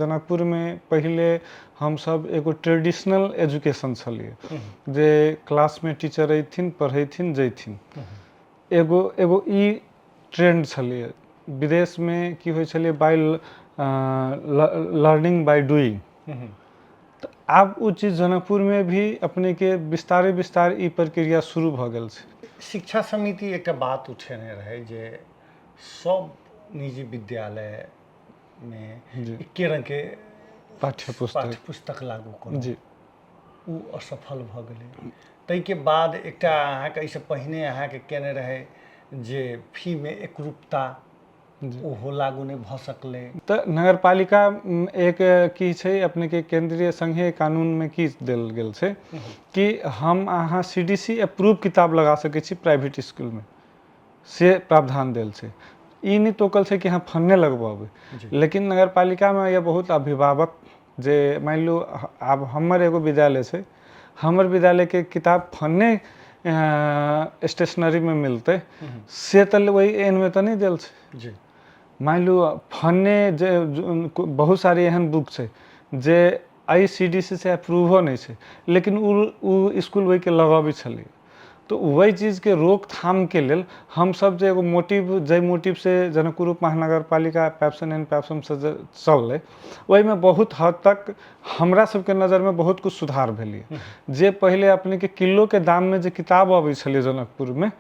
जनकपुरमे पहिले हमसब एगो ट्रेडिशनल एजुकेशन छलियै जे क्लासमे टीचर अयथिन पढ़ेथिन जयथिन, एगो एगो ई ट्रेंड छलैए। विदेशमे की होइ छलै, बाय लर्निंग बाय डूइंग। तऽ आब ओ चीज जनकपुरमे भी अपनेके विस्तारे विस्तार ई प्रक्रिया शुरू भऽ गेल छै। शिक्षा समिति एकटा बात उठेने रहै जे सब निजी विद्यालयमे एके रङ्गके पाठ्य पुस्तक पाठ्य पुस्तक लागू करू। ओ असफल भऽ गेलै। ताहिके बाद एकटा अहाँके एहिसँ पहिने अहाँके केने रहै जे फीमे एकरूपता, ओहो लागू नहि भऽ सकलै। तऽ नगरपालिका एक की छै, अपनेके केंद्रीय संघीय कानूनमे की देल गेल छै कि हम अहाँ CDC approve किताब लगा सकै छी प्राइवेट इसकुलमे, से प्रावधान देल छै। ई नहि तोकल छै कि अहाँ फन्ने लगबेबै। लेकिन नगरपालिकामे या बहुत अभिभावक जे मानि लियौ आब हमर एगो विद्यालय छै, हमर विद्यालयके किताब फन्ने स्टेशनरीमे मिलतै से तऽ ओहि एनमे तऽ नहि देल छै। मानि लियौ फन्ने जे बहुत सारे एहन बुक छै जे एहि CDC से अप्रूवो नहि छै, लेकिन ओ इसकुल ओहिके लगबै छलै। तऽ ओहि चीजके रोकथामके लेल हमसब जे एगो मोटिव, जाहि मोटिवसँ जनकपुर उप महानगरपालिका पैप्सन एंड पैप्समसँ जे चललै, ओहिमे बहुत हद तक हमरा सबके नजरमे बहुत किछु सुधार भेलै। जे पहिले अपनेके किलोके दाममे जे किताब अबै छलै जनकपुरमे,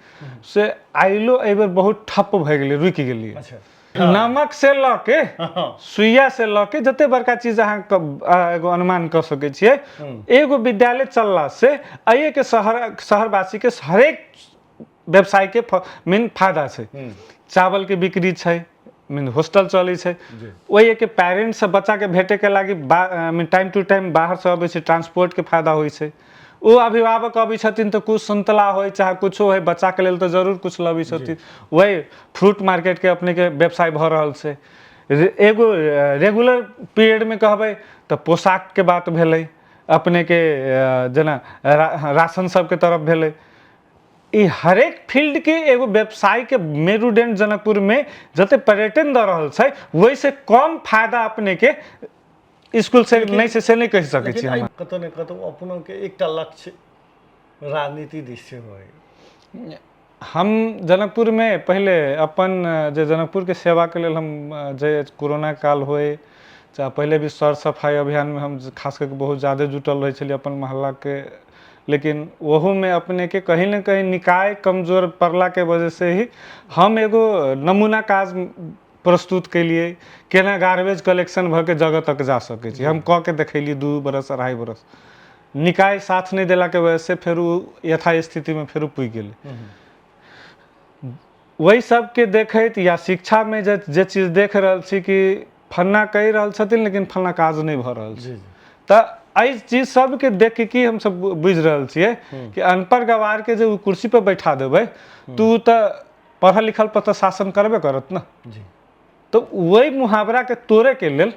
से आइलो एहिबेर बहुत ठप्प भए गेलै, रुकि गेलियै। नमक से लऽ के सुइया से लऽ के जते बड़का चीज अहाँ एगो अनुमान कऽ सकै छियै, एगो विद्यालय चलला से एहि के शहरवासी के हरेक व्यवसाय के मेन फायदा छै। चावल के बिक्री छै, मीन हॉस्टल चलै छै, ओहि के पेरेंट्स से बच्चा के भेटे के लागी मीन टाइम टू टाइम बाहर से अबै छै, ट्रांसपोर्ट के फायदा होइ छै। ओ अभिभावक अबै छथिन तऽ कुछ संतला होइ चाहे कुछो होइ, बच्चाके लेल तऽ जरूर कुछ लबै छथिन। वही फ्रूट मार्केटके अपनेके व्यवसाय भऽ रहल छै। एगो रेगुलर पीरियडमे कहबै तऽ पोशाकके बात भेलै, अपनेके जेना राशन सबके तरफ भेलै। ई हरेक फील्डके एगो व्यवसायके मेरुदण्ड जनकपुरमे जते पर्यटन दऽ रहल छै, ओहिसँ कम फायदा अपनेके इसकुल से नहि छै, से नहि कहि सकै छी हम। कतौ ने कतौ अपनो के एकटा लक्ष्य राजनीति दिस सेहो अइ। हम जनकपुरमे पहिले अपन जे जनकपुरके सेवाके लेल हम जे कोरोना काल होइ चाहे पहिले भी सर सफाइ अभियानमे हम खास कऽ के बहुत ज्यादे जुटल रहै छलियै अपन मोहल्लाके। लेकिन ओहूमे अपनेके कहीं ने कहीं निकाय कमजोर पड़लाके वजहसँ ही हम एगो नमूना काज प्रस्तुत केलियै, केना गार्बेज कलेक्शन भऽ के जगह तक जा सकै छै, हम कऽ के देखेलियै 2 बरस 2.5 बरस। निकाय साथ नहि देलाके वजहसँ फेर ओ यथास्थितिमे फेर पुगि गेलै। ओहि सबके देखैत या शिक्षामे जे जे चीज देख रहल छी कि फन्ना कहि रहल छथिन लेकिन फन्ना काज नहि भऽ रहल छै, तऽ एहि चीज सबके देख के की हमसब बुझि रहल छियै कि अनपढ़ गवारके जे ओ कुर्सी पर बैठा देबै तऽ ओ तऽ पढ़ल लिखल पर तऽ शासन करबे करत ने। तऽ वही मुहावराके तोड़ैके लेल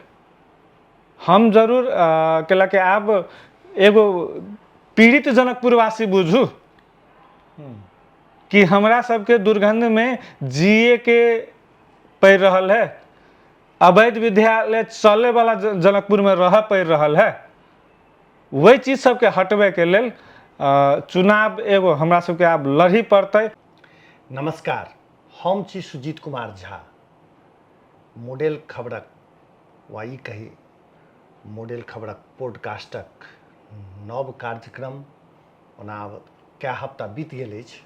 हम जरूर केला कि आब एगो पीड़ित जनकपुरवासी बुझू कि हमरा सबके दुर्गंध में जिए के पड़ि रहल है, अवैध विद्यालय चले वाला जनकपुर में रह पड़ि रहल है। वही चीज सबके हटबे के लेल चुनाव एगो हमरा सबके आब लड़ही पड़तै। नमस्कार, हम छी सुजीत कुमार झा। मॉडल खबरक वा ई कही मॉडल खबरक पॉडकास्टक नव कार्यक्रम ओना आब कए हफ्ता बीत गेल अछि,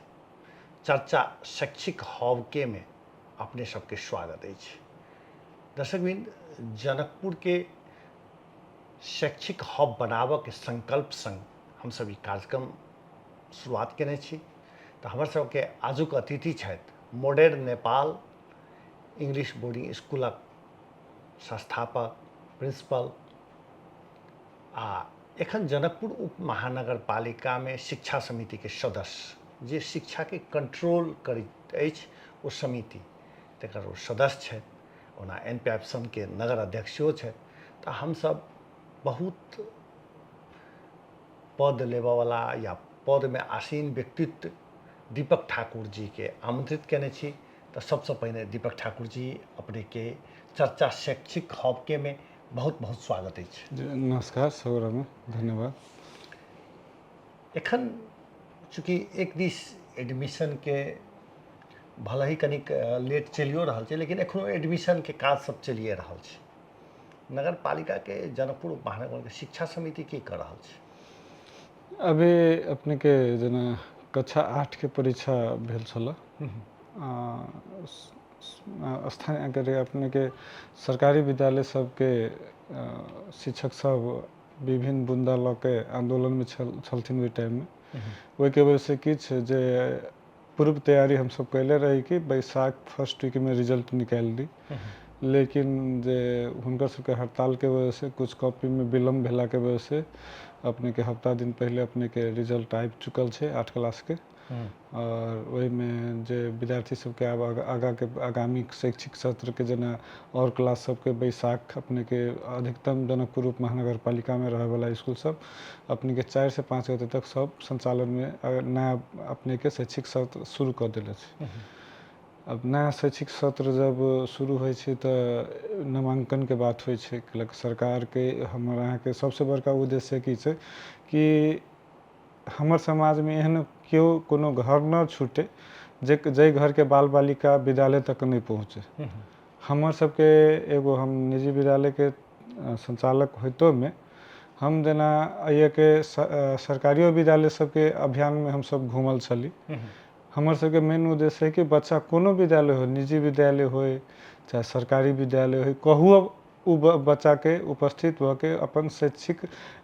चर्चा शैक्षिक हबके में अपने सबके स्वागत अछि। दर्शकवृंद, जनकपुर के शैक्षिक हब बनाबऽके संकल्प संग हमसब ई कार्यक्रम शुरुआत केने छी। तऽ हमर सबके आजुक अतिथि छथि मॉडर्न नेपाल इंग्लिश बोर्डिंग स्कूलक संस्थापक प्रिंसिपल आ एखन जनकपुर उप महानगरपालिकामे शिक्षा समितिके सदस्य, जे शिक्षाके कंट्रोल करैत अछि ओ समिति, तकर ओ सदस्य छथि। ओना एन पी एफ के नगर अध्यक्ष सेहो छथि। तऽ हमसब बहुत पद लेबऽवला या पदमे आसीन व्यक्तित्व दीपक ठाकुर जीके आमंत्रित केने छी। तऽ सबसँ पहिने दीपक ठाकुर जी, अपनेके चर्चा शैक्षिक हबके में बहुत बहुत स्वागत अछि। जी नमस्कार, सौरभ, धन्यवाद। एखन चूँकि एक दिस एडमिशनके भले ही कनिक लेट चलियो रहल छै, लेकिन एखनो एडमिशनके काज सब चलिए रहल छै। नगरपालिकाके जनकपुर उपमहानगरके शिक्षा समिति की कऽ रहल छै? अभी अपनेके जेना कक्षा 8के परीक्षा भेल छल, स्थानीय अपनेके सरकारी विद्यालय सबके शिक्षक सब विभिन्न बुन्दा लऽ के आन्दोलनमे छलथिन ओहि टाइममे। ओहिके वजहसँ किछु जे पूर्व तैयारी हमसब कयले रही कि बैसाख फर्स्ट वीकमे रिजल्ट निकालि दी, लेकिन जे हुनकर सबके हड़तालके वजहसँ कुछ कॉपीमे विलम्ब भेलाके वजहसँ अपनेके हफ्ता दिन पहिले अपनेके रिजल्ट आबि चुकल छै 8 क्लासके। आओर ओहिमे जे विद्यार्थी सबके आब आगाँके आगामी शैक्षिक सत्रके जेना आओर क्लास सबके बैसाख अपनेके अधिकतम जनकपुर उप महानगरपालिकामे रहैवला इसकुल सब अपनेके 4 से 5 गते तक सब सञ्चालनमे नया अपनेके शैक्षिक सत्र शुरू कऽ देले छै। अब नया शैक्षिक सत्र जब शुरू होइ छै तऽ नामाङ्कनके बात होइ छै। कैलक सरकारके हमर अहाँके सबसँ बड़का उद्देश्य की छै कि हमर समाजमे एहन केओ कोनो घर नहि छूटे जे जाहि घरके बाल बालिका विद्यालय तक नहि पहुँचे। हमर सबके एगो हम निजी विद्यालयके सञ्चालक होइतोमे हम जेना एहिके सरकारियो विद्यालय सबके अभियानमे हमसब घूमल छली। हमर सबके मेन उद्देश्य है कि बच्चा कोनो विद्यालय हो, निजी विद्यालय होय चाहे सरकारी विद्यालय होय, कहू अब ओ बच्चाके उपस्थित भऽ के अपन शैक्षिक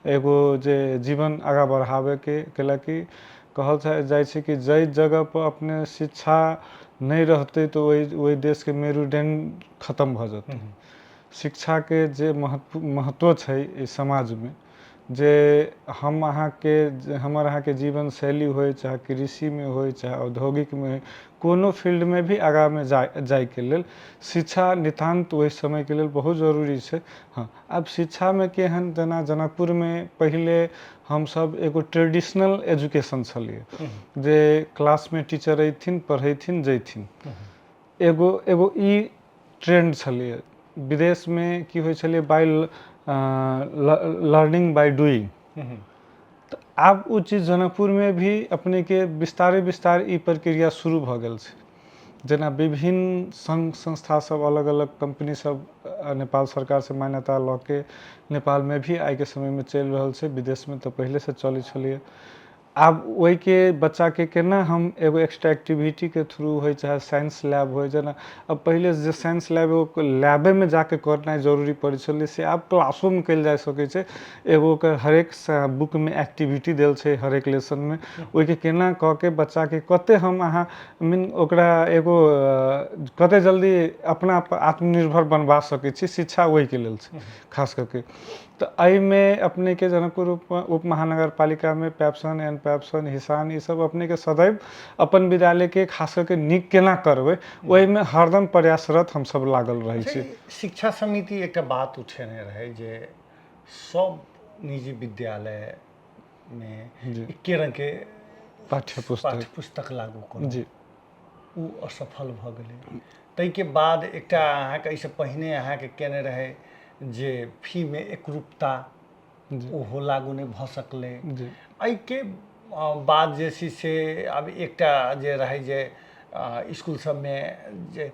एगो जे जीवन आगाँ बढ़ाबैके, कैलाकि कहल जाइ छै कि जाहि जगहपर अपने शिक्षा नहि रहतै तऽ ओहि देशके मेरुदण्ड खतम भऽ जेतै। शिक्षाके जे महत्व छै एहि समाजमे, जे हम अहाँके हमर अहाँके जीवन शैली होइ, चाहे कृषिमे होइ चाहे औद्योगिकमे होइ, कोनो फील्डमे भी आगाँमे जाइके लेल शिक्षा नितान्त ओहि समयके लेल बहुत जरूरी छै। हँ, आब शिक्षामे केहन जेना जनकपुरमे पहिले हमसब एगो ट्रेडिशनल एजुकेशन छलियै जे क्लासमे टीचर अयथिन, पढ़ेथिन, जैथिन, एगो एगो ई ट्रेंड छलैए। विदेशमे की होइ छलै बाय लर्निंग बाय डूइंग। तऽ आब ओ चीज जनकपुरमे भी अपनेके विस्तारे विस्तार ई प्रक्रिया शुरू भऽ गेल छै। जेना विभिन्न संघ संस्था सब अलग अलग कम्पनी सब नेपाल सरकारसँ मान्यता लऽ के नेपालमे भी आइके समयमे चलि रहल छै, विदेशमे तऽ पहिलेसँ चलै छलैए। आब ओहिके बच्चाके केना हम एगो एक्स्ट्रा एक्टिविटीके थ्रू होइ चाहे साइंस लैब होइ, जेना अब पहिले जे साइंस लैब एगो लैबेमे जाके करनाइ जरूरी पड़ै छलै से आब क्लासोमे कयल जा सकै छै। एगो ओकर हरेक बुकमे एक्टिविटी देल छै हरेक लेसनमे, ओहिके केना कऽ के बच्चाके कते हम अहाँ मीन ओकरा एगो कते जल्दी अपना आत्मनिर्भर बनबा सकै छी, शिक्षा ओहिके लेल छै खास कऽ के। तऽ एहिमे अपनेके जनकपुर उप महानगरपालिकामे पैप्सन एन पैप्सन हिसान ई सब अपनेके सदैव अपन विद्यालयके खास करके नीक केना करबै ओहिमे हरदम प्रयासरत हमसब लागल रहै छी। शिक्षा समिति एकटा बात उठेने रहै जे सब निजी विद्यालयमे एके रङ्गके पाठ्यपुस्तक लागू करू। जी, ओ असफल भऽ गेलै। ताहिके बाद एकटा अहाँके एहिसँ पहिने अहाँके केने रहै जे फीमे एकरूपता, ओहो लागू नहि भऽ सकलै। एहिके बाद जे छै से आब एकटा जे रहै जे इसकुल सबमे जे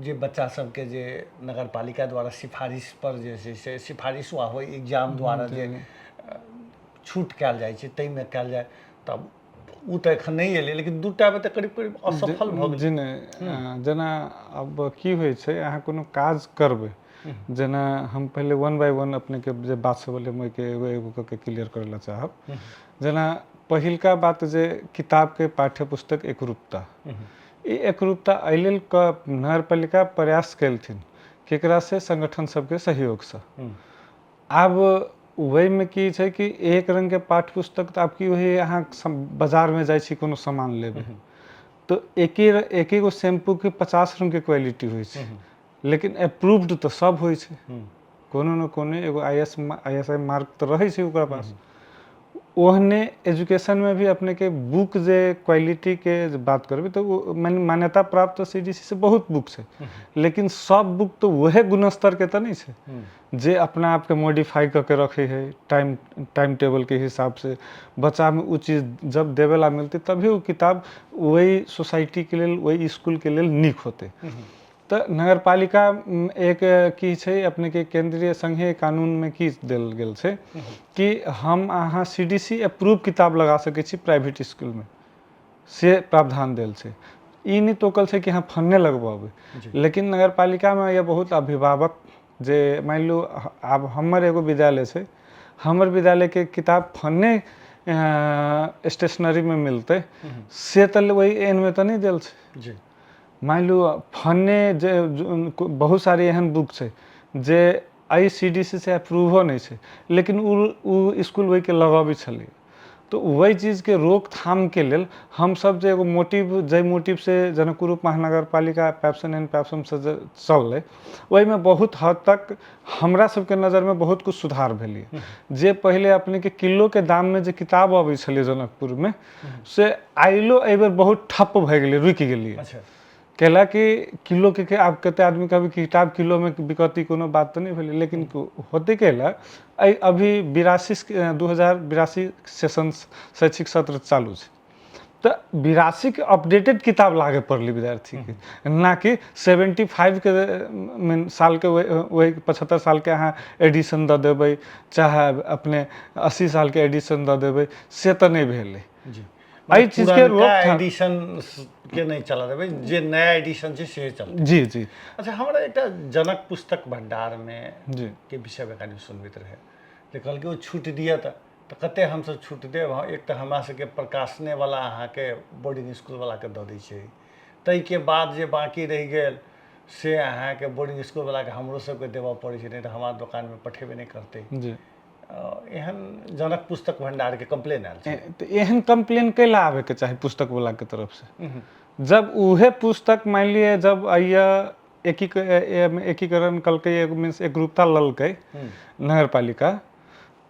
जे बच्चा सबके जे नगरपालिका द्वारा सिफारिश पर जे छै से सिफारिश वा होइ एग्जाम द्वारा जे छूट कयल जाइ छै ताहिमे कयल जाय, तब ओ तऽ एखन नहि एलै, लेकिन दूटा मे तऽ करीब करीब असफल भऽ गेलै। जी नहि, जेना आब की होइ छै अहाँ कोनो काज करबै, जेना हम पहिले वन बाय वन अपनेके जे बात सब एलै ओहिके एगो एगो कऽ के क्लियर करै लए चाहब। जेना पहिलका बात जे किताबके पाठ्य पुस्तक एकरूपता, ई एकरूपता एहि लेल नगरपालिका प्रयास केलथिन केकरा से संगठन सबके सहयोगसँ। आब ओहिमे की छै कि एक रङ्गके पाठ्य पुस्तक तऽ आब की होइए अहाँ बाजारमे जाइ छी कोनो सामान लेबै तऽ एके गो शैम्पूके 50 रङ्गके क्वालिटी होइ छै, लेकिन अप्रूव्ड तऽ सब होइ छै, कोनो ने कोनो एगो I S I mark तऽ रहै छै ओकरा पास। ओहने एजुकेशनमे भी अपनेके बुक जे क्वालिटीके जे बात करबै तऽ ओ माने मान्यता प्राप्त सी डी सी से बहुत बुक छै, लेकिन सब बुक तऽ वएह गुणस्तरके तऽ नहि छै जे अपना आपके मॉडिफाई कऽ के रखै है टाइम टाइम टेबलके हिसाबसँ। बच्चामे ओ चीज जब देबेला मिलतै तभी ओ किताब ओहि सोसाइटीके लेल, ओहि इसकुलके लेल नीक होतै। तऽ नगरपालिका एक की छै, अपनेके केंद्रीय संघीय कानूनमे की देल गेल छै कि हम अहाँ सी डी सी अप्रूव किताब लगा सकै छी प्राइवेट इसकुलमे, से प्रावधान देल छै। ई नहि टोकल छै कि अहाँ फन्ने लगबेबै, लेकिन नगरपालिकामे या बहुत अभिभावक जे मानि लू आब हमर एगो विद्यालय छै, हमर विद्यालयके किताब फन्ने स्टेशनरीमे मिलतै से तऽ ओहि एनमे तऽ नहि देल छै। मानि लू फन्ने जे बहुत सारे एहन बुक छै जे एहि सी डी सी से अप्रूवो नहि छै, लेकिन ओ ओ इसकुल ओहिके लगबै छलै। तऽ ओहि चीजके रोकथामके लेल हमसब जे एगो मोटिव, जाहि मोटिवसँ जनकपुर उप महानगरपालिका पैप्सन एंड पैप्समसँ जे चललै, ओहिमे बहुत हद तक हमरा सबके नजरमे बहुत किछु सुधार भेलै। जे पहिले अपनेके किलोके दाममे जे किताब अबै छलै जनकपुरमे, से आइलो एहिबेर बहुत ठप्प भए गेलै, रुकि गेलियै। कैला कि किलोके आब कते आदमी कहबै किताब किलोमे बिकती, कोनो बात तऽ नहि भेलै, लेकिन होतै कैला एहि अभी 2082 सेशन शैक्षिक सत्र चालू छै, तऽ 82के अपडेटेड किताब लागे पड़लै विद्यार्थीके, ना कि 75के मीन सालके ओहि 75 सालके अहाँ एडिशन दऽ देबै, चाहे अपने 80 सालके एडिशन दऽ देबै, से तऽ नहि भेलै। एहि चीजके रोकथाम एडिशन के नहि चला देबै, जे नया एडिशन छै से चलतै। जी जी। अच्छा, हमरा एकटा जनक पुस्तक भण्डारमे के विषयमे कनि सुनबैत रहै जे कहलकै ओ छूट दिअ तऽ कते हमसब छूट देब। हँ, एक तऽ हमरा सबके प्रकाशनेवला अहाँके बोर्डिंग इसकुलवलाके दऽ दै छै, ताहिके बाद जे बाँकी रहि गेल से अहाँके बोर्डिंग इसकुलवलाके हमरो सबके देबऽ पड़ै छै, नहि तऽ हमरा दोकानमे पठेबे नहि करतै। एहन जनक पुस्तक भण्डारके कम्प्लेन आयल छै। तऽ एहन कम्प्लेन कैला आबैके चाही पुस्तकवलाके तरफसँ, जब उहे पुस्तक मानि लिअ जब अइया एकीकरण कलकै, मीन्स एकरूपता ललकै नगरपालिका,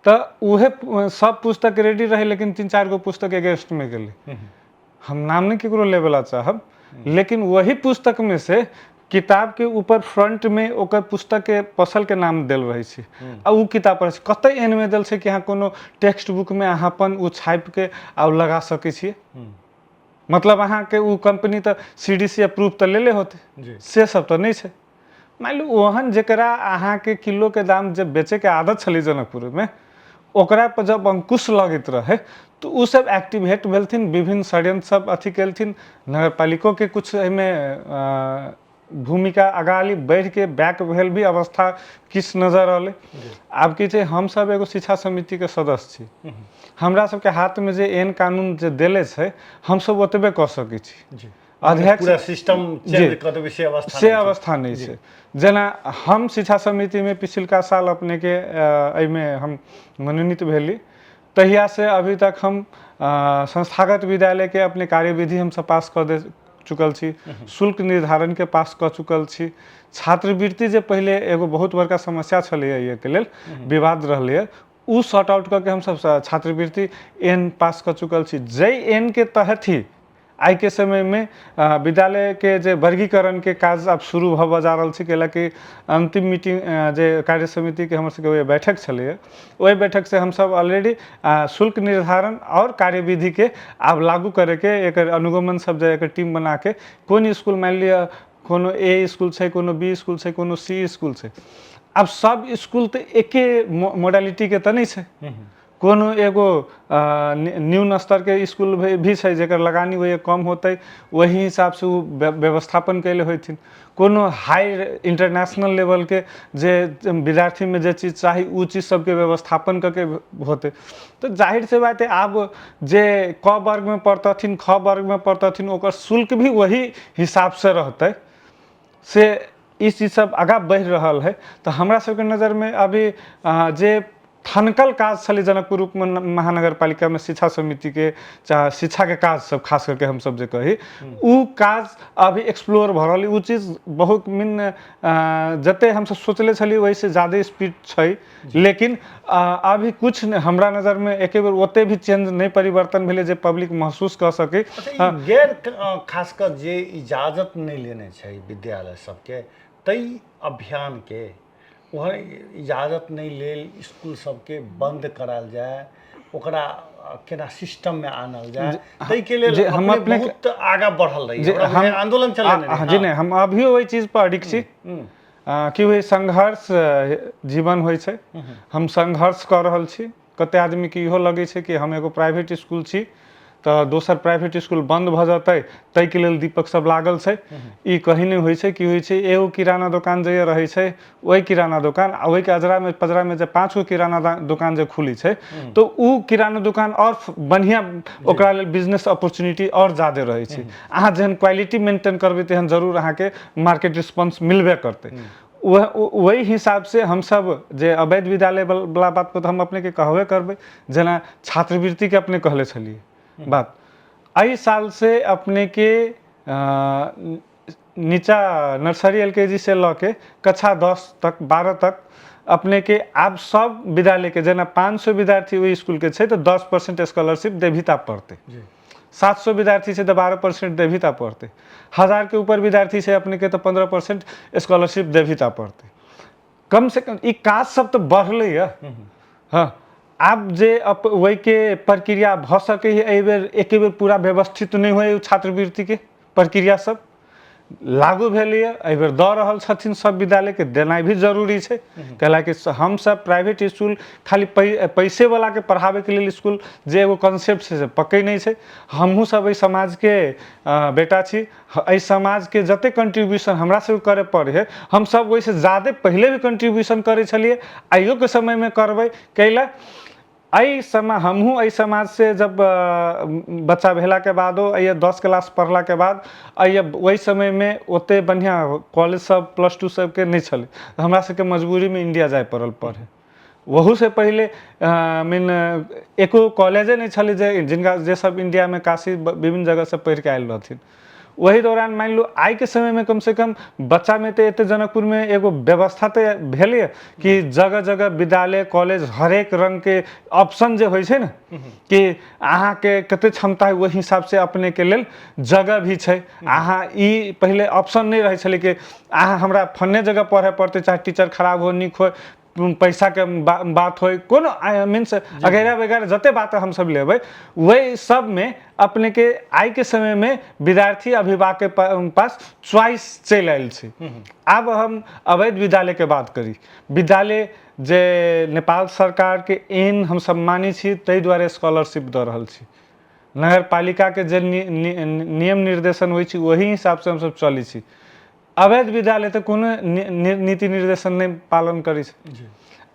तऽ उहे सब पुस्तक रेडी रहै, लेकिन 3-4 गो पुस्तक अगेंस्टमे गेलै। हम नाम नहि केकरो लेबेला चाहब, लेकिन वही पुस्तकमे से किताबके ऊपर फ्रंटमे ओकर पुस्तकके पसलके नाम देल रहै छै आ ओ किताब पढ़ै छै। कतऽ एहनमे देल छै कि अहाँ कोनो टेक्स्ट बुकमे अहाँ अपन ओ छापिके आ ओ लगा सकै छियै? मतलब अहाँके ओ कम्पनी तऽ सी डी सी अप्रूव तऽ लेले होतै, से सब तऽ नहि छै। मानि लू ओहन जकरा अहाँके किलोके दाम जब बेचैके आदत छलै जनकपुरमे, ओकरा पर जब अंकुश लगैत रहै तऽ ओ सब एक्टिवेट भेलथिन, विभिन्न षड्यंत्र सब अथी केलथिन। नगरपालिकोके किछु एहिमे भूमिका अगाली बढ़िके बैक भेल भी अवस्था किछु नजर अलै। आब की छै, हमसब एगो शिक्षा समितिके सदस्य छी, हमरा सबके हाथमे जे एहन कानून जे देले छै हमसब ओतबे कऽ सकै छी। अध्यक्ष पूरा सिस्टम चेंज कऽ देबै से अवस्था से अवस्था नहि छै। जेना हम शिक्षा समितिमे पिछलका साल अपनेके एहिमे हम मनोनीत भेली, तहियासँ अभी तक हम संस्थागत विद्यालयके अपने कार्यविधि हमसब पास कऽ दे चुकल छी, शुल्क निर्धारणके पास कऽ चुकल छी। छात्रवृत्ति जे पहिले एगो बहुत बड़का समस्या छलैए, एहिके लेल विवाद रहलैए, ओ सॉर्ट आउट कऽ के हमसब छात्रवृत्ति एन पास कऽ चुकल छी, जाहि एनके तहत ही आइके समयमे विद्यालयके जे वर्गीकरणके काज आब शुरू भऽ जा रहल छै। कैलाकि अन्तिम मीटिंग जे कार्य समितिके हमर सबके बैठक छलैए, ओहि बैठकसँ हमसब ऑलरेडी शुल्क निर्धारण आओर कार्यविधिके आब लागू करैके एकर अनुगमन सब जे एकर टीम बनाके कोन इसकुल, मानि लिअ कोनो ए इसकुल छै, कोनो बी इसकुल छै, कोनो सी इसकुल छै, आब सब इसकुल तऽ एके मोडालिटीके तऽ नहि छै। कोनो एगो न्यून स्तरके इसकुल भी छै जकर लगानी होइए कम होतै, ओहि हिसाबसँ ओ व्यवस्थापन कयले होथिन। कोनो हाई इंटरनेशनल लेवलके जे विद्यार्थीमे जे चीज चाही ओ चीज सबके व्यवस्थापन कऽ के होतै। तऽ जाहिर सी बात है, आब जे क वर्गमे पढ़तथिन, ख वर्गमे पढ़तथिन, ओकर शुल्क भी वही हिसाबसँ रहतै। से ई चीज सब आगाँ बढ़ि रहल है। तऽ हमरा सबके नजरमे अभी जे थनकल काज छलै जनकपुर उप महानगरपालिकामे शिक्षा समितिके चाहे शिक्षाके काज सब खास करके हमसब जे कही ओ काज अभी एक्सप्लोर भऽ रहल, ओ चीज बहुत मीन जते हमसब सोचले छलियै ओहिसँ ज्यादे स्पीड छै। लेकिन अभी कुछ हमरा नजरमे एके बेर ओते भी चेंज नहि परिवर्तन भेलै जे पब्लिक महसूस कऽ सकै। अच्छा, ई गैर खास कऽ जे इजाजत नहि लेने छै विद्यालय सबके, ताहि अभियानके ओहन इजाजत नहि लेल इसकुल सबके बंद करायल जाय, ओकरा केना सिस्टममे आनल जाय, ताहिके लेल जे हम अपने बहुत आगाँ बढ़ल रही, जे हमरा हम आंदोलन चलेने रही। जी नहि, हम अभियो ओहि चीज पर अडिग छी कि ओहि संघर्ष जीवन होइ छै, हम संघर्ष कऽ रहल छी। कते आदमीके इहो लगै छै कि हम एगो प्राइवेट इसकुल छी तऽ दोसर प्राइवेट इसकुल बन्द भऽ जेतै, ताहिके लेल दीपक सब लागल छै। ई कहीं नहि होइ छै। की होइ छै, एगो किराना दोकान जे रहै छै ओहि किराना दोकान आ ओहिके अजरामे पजरामे जे 5 गो किराना दोकान जे खुलै छै तऽ ओ किराना दोकान आओर बढ़िआँ, ओकरा लेल बिजनेस अपॉर्चुनिटी आओर ज्यादे रहै छै। अहाँ जेहन क्वालिटी मेंटेन करबै तेहन जरूर अहाँके मार्केट रिस्पॉन्स मिलबे करतै। वही हिसाबसँ हमसब जे अवैध विद्यालय वला बात पर तऽ हम अपनेके कहबे करबै, जेना छात्रवृत्तिके अपने कहले छलियै बात, एहि सालसँ अपनेके नीचा नर्सरी LKG से लऽ के कक्षा 10 तक 12 तक अपनेके आब सब विद्यालयके जेना 500 विद्यार्थी ओहि इसकुलके छै तऽ 10% स्कॉलरशिप देबही ता पड़तै, 700 विद्यार्थी छै तऽ 12% देबही ता पड़तै, 1000 के ऊपर विद्यार्थी छै अपनेके तऽ 15% स्कॉलरशिप देबही ता पड़तै। कम से कम ई काज सब तऽ बढ़लै यऽ। हँ, आब जे ओहिके प्रक्रिया भऽ सकै है, एहिबेर एके बेर पूरा व्यवस्थित नहि होइ छात्रवृत्तिके प्रक्रिया सब लागू भेलैए, एहिबेर दऽ रहल छथिन सब विद्यालयके, देनाइ भी जरूरी छै। कैलाकि हमसब प्राइवेट इसकुल खाली पैसेवलाके पढ़ाबैके लेल इसकुल जे एगो कॉन्सेप्ट छै से पकै नहि छै। हमहूँ सब एहि समाजके बेटा छी, एहि समाजके जतेक कंट्रीब्यूशन हमरा सबके करय पड़ै है हमसब ओहिसँ ज्यादे पहिले भी कंट्रीब्यूशन करै छलियै, आइयोके समयमे करबै। कैला एहि समय हमहूँ एहि समाजसँ जब बच्चा भेलाके बादो एहि 10 क्लास पढ़लाके बाद एहि ओहि समयमे ओतेक बढ़िआँ कॉलेज सब +2 सबके नहि छलै, हमरा सबके मजबूरीमे इंडिया जाय पड़ल पढ़े। ओहूसँ पहिले मीन एको कॉलेजे नहि छलै जे जिनका जे सब इंडियामे काशी विभिन्न जगहसँ पढ़िके आयल रहथिन। ओहि दौरान मानि लू आइके समयमे कमसँ कम बच्चामे तऽ एते जनकपुरमे एगो व्यवस्था तऽ भेलैए कि जगह जगह विद्यालय कॉलेज हरेक रङ्गके ऑप्शन जे होइ छै ने कि अहाँके कते क्षमता है ओहि हिसाबसँ अपनेके लेल जगह भी छै। अहाँ ई पहिले ऑप्शन नहि रहै छलै कि अहाँ हमरा फन्ने जगह पढ़य पड़तै, चाहे टीचर खराब हो नीक हो, पैसाके बात होइ, कोनो मीन्स अगैरह वगैरह जते बात हमसब लेबै वही सबमे अपनेके आइके समयमे विद्यार्थी अभिभावकके पास च्वाइस चलि आयल छै। आब हम अवैध विद्यालयके बात करी, विद्यालय जे नेपाल सरकारके एन हमसब मानै छी ताहि दुआरे स्कॉलरशिप दऽ रहल छी। नगरपालिकाके जे नियम निर्देशन होइ छै ओही हिसाबसँ हमसब चलै छी। अवैध विद्यालय तऽ कोनो नीति निर्देशन नहि पालन करै छै।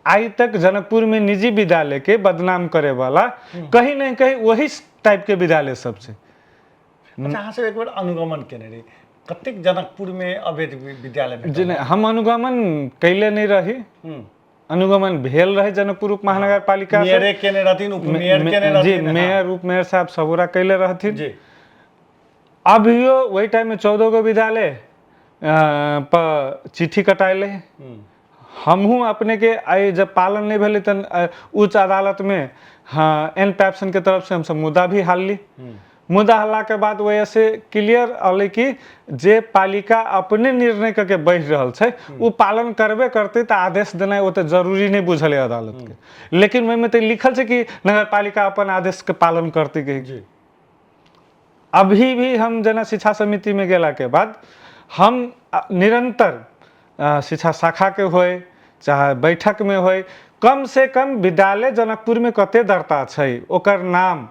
आइ तक जनकपुरमे निजी विद्यालयके बदनाम करैवला कहीं ने कहीं वही टाइपके विद्यालय सब छै। अच्छा, अहाँ सब एक बेर अनुगमन केने रही कतेक जनकपुरमे अवैध विद्यालय? जी नहि, हम अनुगमन कैले नहि रही, अनुगमन भेल रहे जनकपुर उप महानगर पालिका से। मेयरे केने रहथिन, उपमेयर केने रहथिन। जी, मेयर उपमेयर साहब सब गोरा कैले रहथिन। जी। अभियो ओहि टाइममे 14 गो विद्यालय पर चिट्ठी कटाएल। हमहूँ अपनेके आइ जब पालन नहि भेलै तऽ उच्च अदालतमे हाँ एन पैप्सनके तरफसँ हमसब मुद्दा भी हारली। मुद्दा हल्लाके बाद वजहसँ क्लियर अलै कि जे पालिका अपने निर्णय करके बढ़ि रहल छै ओ पालन करबे करतै, तऽ आदेश देनाइ ओते जरूरी नहि बुझल अदालतके। लेकिन ओहिमे तऽ लिखल छै कि नगरपालिका अपन आदेशके पालन करतै कि। अभी भी हम जेना शिक्षा समितिमे गेलाके बाद हम निरन्तर शिक्षा शाखाके होइ चाहे बैठकमे होइ, कम से कम विद्यालय जनकपुरमे कते दर्ता छै, ओकर नाम,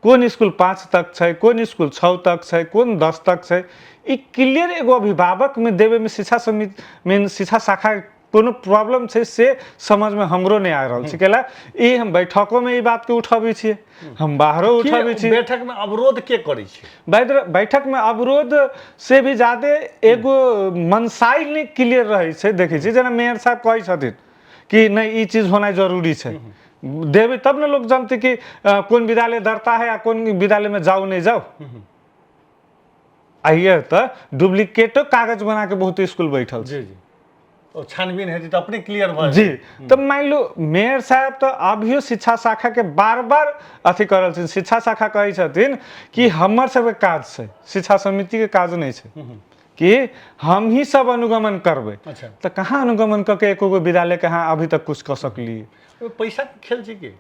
कोन इसकुल 5 तक छै, कोन इसकुल 6 तक छै, कोन 10 तक छै, ई क्लियर एगो अभिभावकमे देबैमे शिक्षा समिति मीन शिक्षा शाखा कोनो प्रॉब्लम छै से समझमे हमरो नहि आ रहल छै। कैला ई हम बैठकोमे ई बातके उठबै छियै, हम बाहरो उठबै छी। बैठकमे अवरोध के करै छै? बैठकमे अवरोध से भी ज्यादे एगो मनसाइ नहि क्लियर रहै छै। देखै छियै जेना मेयर साहब कहै छथिन कि नहि ई चीज होनाइ जरूरी छै। देबै तब ने लोक जानतै कि कोन विद्यालय दर्ता है आ कोन विद्यालयमे जाउ नहि जाउ। आइए तऽ डुप्लीकेटो कागज बना के बहुत स्कूल बैठल छै। जी जी, ओ छानबीन हेतै तऽ अपने क्लियर भऽ जी। तऽ मानि लू मेयर साहब तऽ अभियो शिक्षा शाखा के बार बार अथी कर रहल छथिन। शिक्षा शाखा कहै छथिन कि हमर सबके काज छै, शिक्षा समिति के काज नहि छै कि हम ही सब अनुगमन करबै। तऽ कहाँ अनुगमन कऽ के एको गो विद्यालय के अहाँ अभी तक कुछ कऽ सकलियै? पैसा के खेल छै की?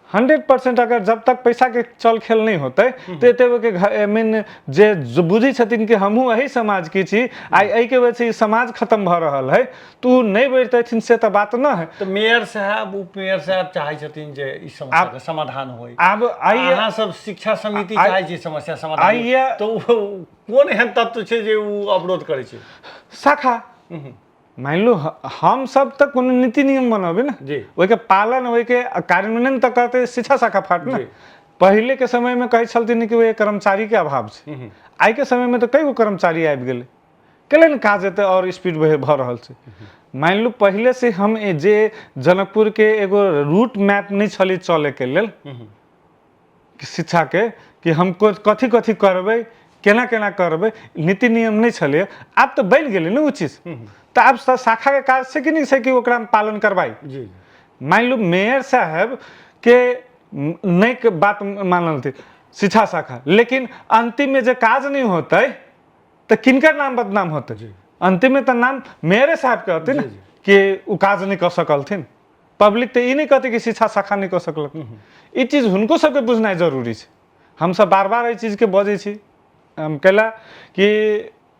100%। अगर जब तक पैसा के चल खेल नहीं होते तो एते के मीन जे बुझै छथिन कि हमहूँ एही समाज के छी, आइ एहि के वजह से ई समाज खत्म भऽ रहल है, तऽ ओ नहि बढ़ितथिन से तऽ बात न है। तऽ मेयर साहब, उप मेयर साहब चाहै छथिन जे ई समस्या के समाधान होय। आब आइ अहाँ सब शिक्षा समिति चाहै छी समस्या समाधान, आइए तऽ ओ कोन एहन तत्व छै जे ओ अवरोध करै छै? शाखा मानि लू हम सब तऽ कोनो नीति नियम बनबे ने, ओहिके पालन ओहिके कार्यान्वयन तऽ करतै शिक्षा शाखा फाट ने। पहिले के समय में कहै छलथिन कि ओहि कर्मचारी के अभाव छै, आइ के समय में तऽ कई गो कर्मचारी आबि गेलै, केले ने काज एतै और स्पीड भऽ रहल छै। मानि लू पहिले से हम जे जनकपुर के एगो रूट मैप नहि छलै चले के लेल शिक्षा के, कि हम कथी कथी करबै, केना केना करबै, नीति नियम नहि छलै। आब तऽ बनि गेलै ने ओ चीज, तऽ आब शाखा के काज छै कि नहि छै कि ओकरा पालन करबाइ। मानि लू मेयर साहब के नहि बात मानलथिन शिक्षा शाखा, लेकिन अंतिम में जे काज नहीं होतै तऽ किनकर नाम बदनाम होतै? अंतिम में तऽ नाम मेयरे साहब के होतै ने कि ओ काज नहि कऽ सकलथिन। पब्लिक तऽ ई नहि कहतै कि शिक्षा शाखा नहि कऽ सकलक। ई चीज हुनको सबके बुझनाइ जरूरी छै। हमसब बार बार एहि चीजके बजै छी हम कैला कि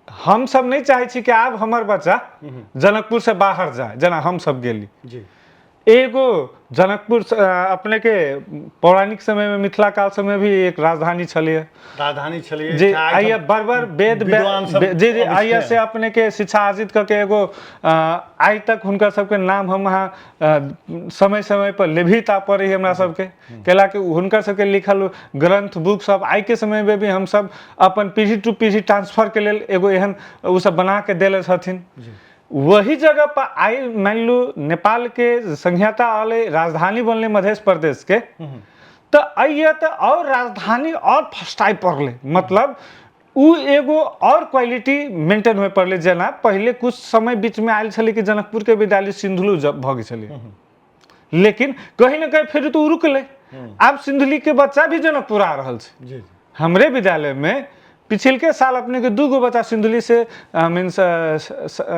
हमसब नहि चाहै छी कि आब हमर बच्चा जनकपुरसँ बाहर जाय जेना हमसब गेली। एगो जनकपुर अपने के पौराणिक समय में मिथिला काल समय भी एक राजधानी छलिए, राजधानी छलिए जी। आइए बड़ वेद जी जी आइए से अपने के शिक्षा अर्जित करके एगो आइ तक हुनकर सबके नाम हम अहाँ समय समय पर लेभी ता पड़े हमरा सबके, कैला कि हुनकर सबके लिखल ग्रंथ बुक सब आइ के समय में भी हम सब अपन पीढ़ी टू पीढ़ी ट्रांसफर के लेल एगो एहन ओ सब बना के देले छथिन। वही जगह पर आई मान लू नेपाल के संहिता आले राजधानी बनले मध्य प्रदेश के, तो आइए तो और राजधानी और फस्टाई पड़ले, मतलब उ एगो और क्वालिटी मेंटेन होए पड़ले। जेना पहले कुछ समय बीच में आयल छलै कि जनकपुर के विद्यालय सिंधुलू भऽ गेल छलै, लेकिन कहीं ना कहीं फिर तो रुकलै। आब सिंधुली के बच्चा भी जनकपुर आ रहल छै। हमरे विद्यालय में पिछलके साल अपने के 2 गो बच्चा सिंधुली से मीन्स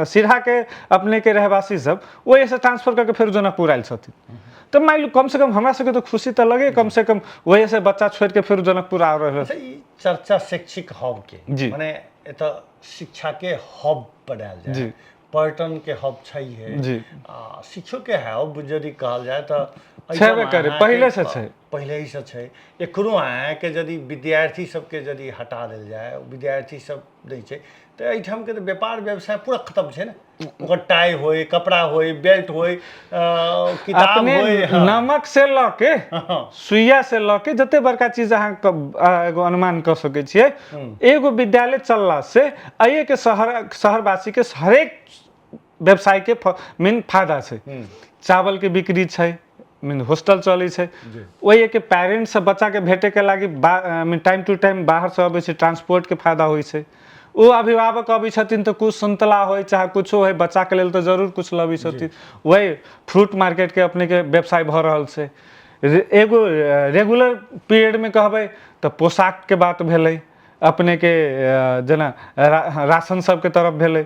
सिरहा के अपने के रहवासी सब ओहि से ट्रांसफर करके फिर जनकपुर आयल छथिन। तो मान लू कम से कम हमरा सबके तो खुशी तो लगे, कम से कम वही से बच्चा छोड़ के फिर जनकपुर आ रहल। अच्छा, ई चर्चा शैक्षिक हब के माने एतऽ शिक्षा के हब बनायल जाय, पर्यटन के हब छै है, आ शिक्षो के हब यदि कहल जाय तऽ छेबे करे, पहिले से छै, पहिले ही से छै। एकरो अहाँके यदि विद्यार्थी सबके यदि हटा देल जाय, विद्यार्थी सब दै छै तऽ एहिठामके तऽ व्यापार व्यवसाय पूरा खत्म छै ने। ओकर टाई होय, कपड़ा होय, बेल्ट होय, किताब होय, नमक से लऽ के सुइया से लऽ के जते बड़का चीज अहाँ एगो अनुमान कऽ सकै छियै, एगो विद्यालय चलला से एहि के शहरवासी के हरेक व्यवसाय के मेन फायदा छै। चावल के बिक्री छै, मीन हॉस्टल चलै छै, ओहि के पेरेंट्स से बच्चा के भेटे के लागी मीन टाइम टू टाइम बाहर से अबै छै, ट्रांसपोर्ट के फायदा होइ छै। ओ अभिभावक अबै छथिन तऽ कुछ संतला होइ चाहे कुछो होइ, बच्चा के लेल तऽ जरूर कुछ लबै छथिन। वही फ्रूट मार्केट के अपने के व्यवसाय भऽ रहल छै। एगो रेगुलर पीरियड में कहबै तऽ पोशाक के बात भेलै, अपने के जेना राशन सबके तरफ भेलै।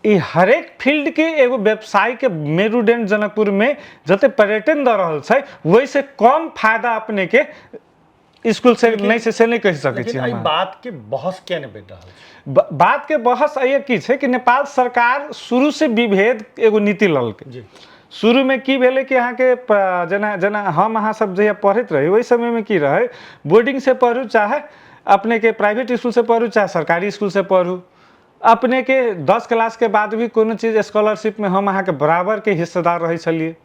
ई हरेक फील्ड के एगो व्यवसाय के मेरुदंड जनकपुर में जते पर्यटन दऽ रहल छै वही से कम फायदा अपने के स्कूल से नहीं से नहीं कहि सकै छी। एहि बात के बहस किया नहीं बढ़ि रहल छै? बात के बहस एहि की छै कि नेपाल सरकार शुरू से विभेद एगो नीति ललकै। शुरू में की भेलै कि अहाँके जेना जेना हम अहाँ सब जहिया पढ़ैत रही ओहि समय में की रहै, बोर्डिंग से पढ़ू चाहे अपने के प्राइवेट स्कूल से पढ़ू चाहे सरकारी स्कूल से पढ़ू, अपने के 10 क्लास के बाद भी कोनो चीज स्कॉलरशिप में हम अहाँके बराबर के हिस्सेदार रहै छलियै।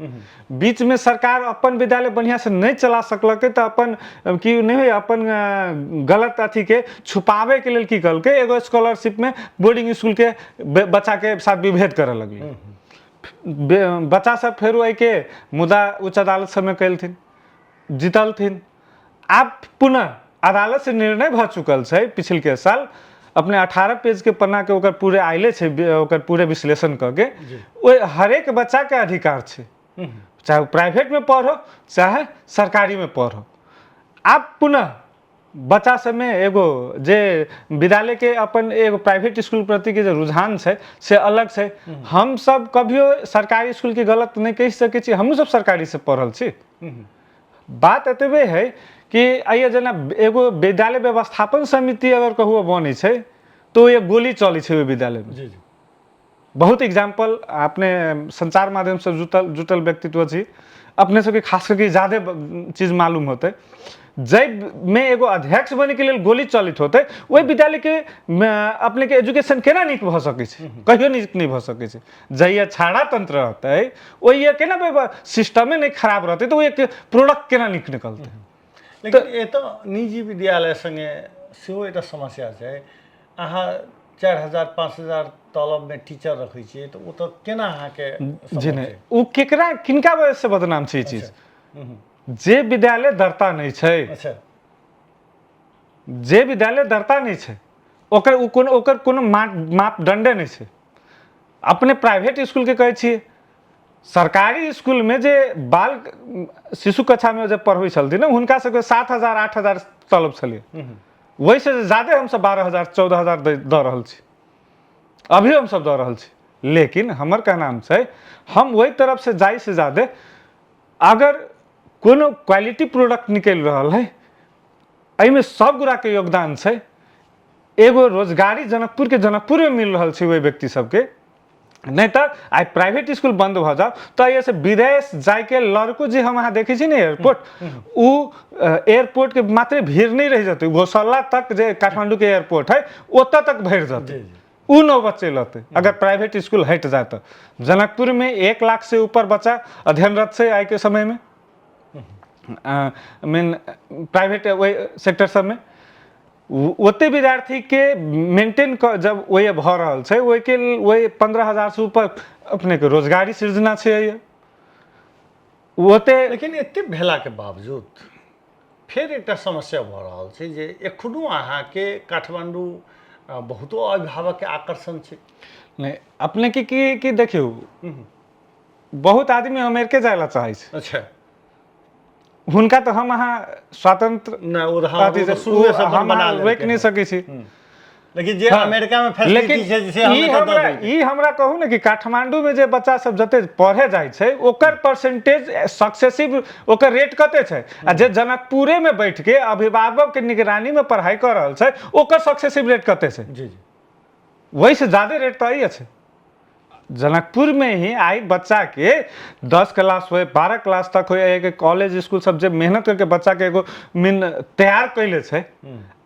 बीच में सरकार अपन विद्यालय बढ़िया से नहीं चला सकलकै तऽ अपन की नहीं होइ अपन गलत अथी के छुपावे के लेल की कहलकै, एगो स्कॉलरशिप में बोर्डिंग स्कूल के बच्चा के साथ विभेद करऽ लगलै। बच्चा सब फेरो एहिके मुदा उच्च अदालत सबमे केलथिन, जीतलथिन। आब पुनः अदालत से निर्णय भऽ चुकल छै। पिछलके साल अपने 18 पेज के पन्ना के ओकर पूरे आयले छै, ओकर पूरे विश्लेषण कऽ के ओहि हरेक बच्चा के अधिकार छै, चाहे ओ प्राइवेट में पढ़ो चाहे सरकारी में पढ़ो। आब पुनः बच्चा सबमे एगो जे विद्यालय के अपन एगो प्राइवेट स्कूल प्रति के जे रुझान छै से अलग छै। हम सब कभियो सरकारी स्कूल के गलत नहि कहि सकै छी, हमहूँ सब सरकारी से पढ़ल छी। बात एतबे है कि आइए जेना एगो विद्यालय व्यवस्थापन समिति अगर कहुओ बनै छै तो एक गोली चलै छै ओहि विद्यालयमे। जी जी बहुत एग्जाम्पल अपने संचार माध्यमसँ जुटल जुटल व्यक्तित्व छी अपने सबके, खास करके ज्यादे चीज मालूम होतै। जाहिमे एगो अध्यक्ष बनैके लेल गोली चलैत होतै ओहि विद्यालयके अपनेके एजुकेशन केना नीक भऽ सकै छै? कहियो नीक नहि भऽ सकै छै। जहिया छाड़ा तंत्र रहतै ओहिया केना सिस्टमे नहि खराब रहतै तऽ ओहि प्रोडक्ट केना नीक निकलतै? लेकिन एतऽ निजी विद्यालय सङ्गे सेहो एकटा समस्या छै। अहाँ 4000 5000 तलबमे टीचर रखै छियै तऽ ओ तऽ केना अहाँके जी नहि, ओ केकरा किनका वजहसँ बदनाम छै ई चीज? जे विद्यालय दर्ता नहि छै, जे विद्यालय दर्ता नहि छै ओकर ओ कोनो ओकर कोनो मापदंडे नहि छै। अपने प्राइवेट स्कूलके कहै छियै, सरकारी स्कूलमे जे बाल शिशु कक्षामे जे पढ़बै छलथिन ने हुनका सबके 7000 8000 तलब छलै, ओहिसँ ज्यादे हमसब 12,000 14,000 दऽ रहल छी, अभी हमसब दऽ रहल छी। लेकिन हमर कहनाम छै हम ओहि तरफसँ जाइसँ ज्यादे अगर कोनो क्वालिटी प्रोडक्ट निकलि रहल है एहिमे सब गोराके योगदान छै। एगो रोजगारी जनकपुरके जनकपुरमे मिल रहल छै ओहि व्यक्ति सबके, नहि तऽ आइ प्राइवेट स्कूल बंद भऽ जाओ तऽ एहिसँ विदेश जाइके लड़को जे हम अहाँ देखै छी ने एयरपोर्ट, ओ एयरपोर्टके मात्रे भीड़ नहि रहि जेतै, गौशाला तक जे काठमांडूके एयरपोर्ट है ओतऽ तक भरि जेतै, ओ नौ बच्चे लतै अगर प्राइवेट स्कूल हटि जाए तऽ। जनकपुरमे 1 लाख से ऊपर बच्चा अध्ययनरत छै आइके समयमे, मेन प्राइवेट ओहि सेक्टर सबमे। ओते विद्यार्थीके मेंटेन कऽ जब ओहि भऽ रहल छै ओहिके ओहि 15,000 से ऊपर अपनेके रोजगारी सृजना छै ओते। लेकिन एते भेलाके बावजूद फेर एकटा समस्या भऽ रहल छै जे एखनो अहाँके काठमाण्डू बहुतो अभिभावकके आकर्षण छै। नहि, अपनेके की की देखियौ बहुत आदमी अमेरिके जाय ला चाहै छै। हुनका तऽ हम अहाँ स्वतंत्र नहि, ओ तऽ हम अथी ओ तऽ से शुरुए से ओ अपन हम बना अहाँ लेलकै रोकि नहि हँ। सकै छी। लेकिन जे हाँ, अमेरिका में फैसिलिटी लेकिन छै से हम ई एतऽ दऽ हमरा देलकै। ई हमरा कहू ने कि काठमांडू में जे बच्चा सब जते पढ़े जाइ छै ओकर परसेंटेज सक्सेसिव ओकर रेट कते छै, आ जे जनकपुरे में बैठ के अभिभावक के निगरानी में पढ़ाई कऽ रहल छै ओकर सक्सेसिव रेट कते छै? जी जी वही से ज्यादा रेट तऽ अइ छै। जनकपुर में ही आई बच्चा के 10 क्लास होए 12 क्लास तक होए, एक कॉलेज स्कूल सब जे मेहनत करके बच्चा के एगो मीन तैयार कैले छै।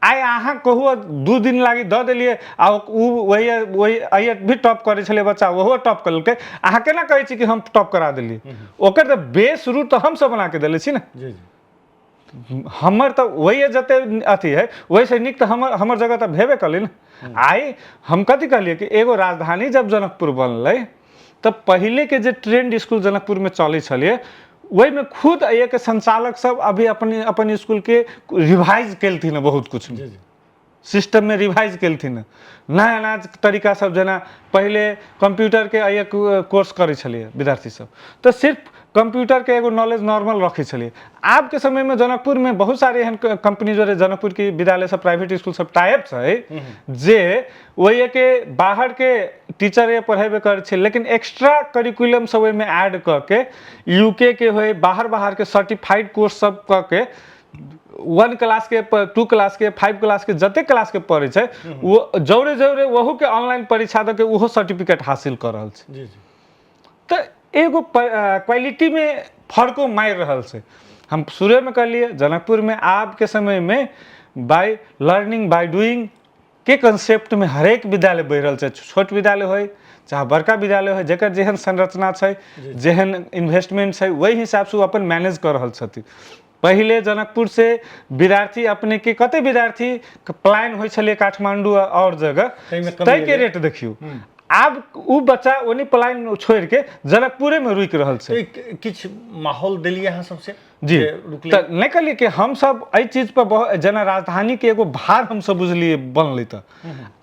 आइ अहाँ कहू 2 दिन लागी दऽ देलियै आ ओ वही वही आइ भी टॉप करै छलै बच्चा, ओहो टॉप केलकै, अहाँ केना कहै छी कि हम टॉप करा देलियै? ओकर तऽ बेस रूट तऽ हमसब बना के देले छी ने। जी जी हमर तऽ वही जते अथी है वहीसँ नीक तऽ हमर हमर जगह तऽ भेबे कयलै ने। आइ हम कथी कहलियै कि एगो राजधानी जब जनकपुर बनलै तऽ पहिलेके जे ट्रेंड स्कूल जनकपुरमे चलै छलियै ओहिमे खुद एहिके संचालक सब अभी अपन अपन स्कूलके रिवाइज केलथिन हँ, बहुत कुछ जी जी सिस्टममे रिवाइज केलथिन हँ, नया नया तरीका सब। जेना पहिले कंप्यूटरके एहि कोर्स करै छलियै विद्यार्थी सब तऽ सिर्फ कंप्यूटरके एगो नॉलेज नॉर्मल रखै छलियै। आबके समयमे जनकपुरमे बहुत सारे एहन कंपनी जो जनकपुरके विद्यालय सब प्राइवेट स्कूल सब टाइप छै जे ओहिके बाहरके टीचर ये पढ़ेबे करै छै, लेकिन एक्स्ट्रा करिकुलम सब ओहिमे ऐड कऽ के यूके के होइ बाहर बाहरके सर्टिफाइड कोर्स सब कऽ के 1 क्लास के 2 क्लास के 5 क्लास के जते क्लास के पढ़ै छै वो जौरे जौरे ओहू के ऑनलाइन परीक्षा दऽ के ओहो सर्टिफिकेट हासिल कऽ रहल छै। जी जी तऽ एगो क्वालिटी में फर्को मारि रहल छै। हम शुरुए में कहलियै जनकपुर में आब के समय में बाय लर्निंग बाय डूइंग के कंसेप्ट में हरेक विद्यालय बढ़ि रहल छै। छोट विद्यालय होय चाहे बड़का विद्यालय होय, जकर जेहन संरचना छै जेहन इन्वेस्टमेंट छै ओहि हिसाबसँ ओ अपन मैनेज कऽ रहल छथिन। पहिले जनकपुर से विद्यार्थी अपने के कते विद्यार्थी प्लान होइ छलै काठमांडू आओर जगह ताहिमे कमी ताहिके एलै। रेट देखियौ। आब ओ बच्चा ओनी पलायन छोड़ि के जनकपुरे में रुकि रहल छै। किछु माहौल देलियै अहाँ सबसे जी तऽ नहि कहलियै कि हमसब एहि चीज पर बहुत जेना राजधानी के एगो भार हमसब बुझलियै बनलै, तऽ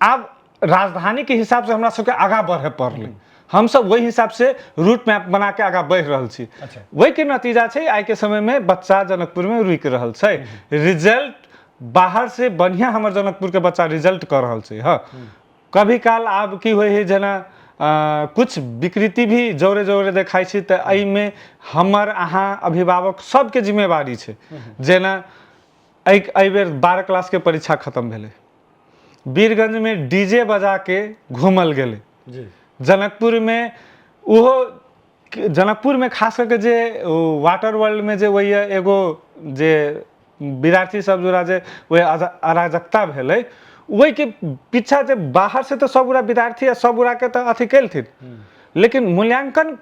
आब राजधानी के हिसाब से हमरा सबके आगाँ बढ़े पड़लै, हमसब ओहि हिसाब से रूट मैप बना के आगाँ बढ़ि रहल छी। ओहि के नतीजा छै आइ के समय में बच्चा जनकपुर में रुकि रहल छै, रिजल्ट बाहर से बढ़िया हमर जनकपुर के बच्चा रिजल्ट कर रहल छै। हाँ, कभी काल आब की होइ है जेना कुछ विकृति भी जोरे जोरे देखाइ छै, तऽ एहिमे हमर अहाँ अभिभावक सबके जिम्मेवारी छै। जेना एहि बेर 12 क्लासके परीक्षा खतम भेलै, वीरगंजमे डीजे बजा के घूमल गेलै, जनकपुरमे ओहो जनकपुरमे खास करके जे वाटर वर्ल्डमे जे ओहि एगो जे विद्यार्थी सब जोड़ा जे ओहि अराजकता भेलै, ओहिके पीछा जे बाहर से तऽ सब गोरा विद्यार्थी आ सब गोराके तऽ अथी केलथिन, लेकिन मूल्यांकन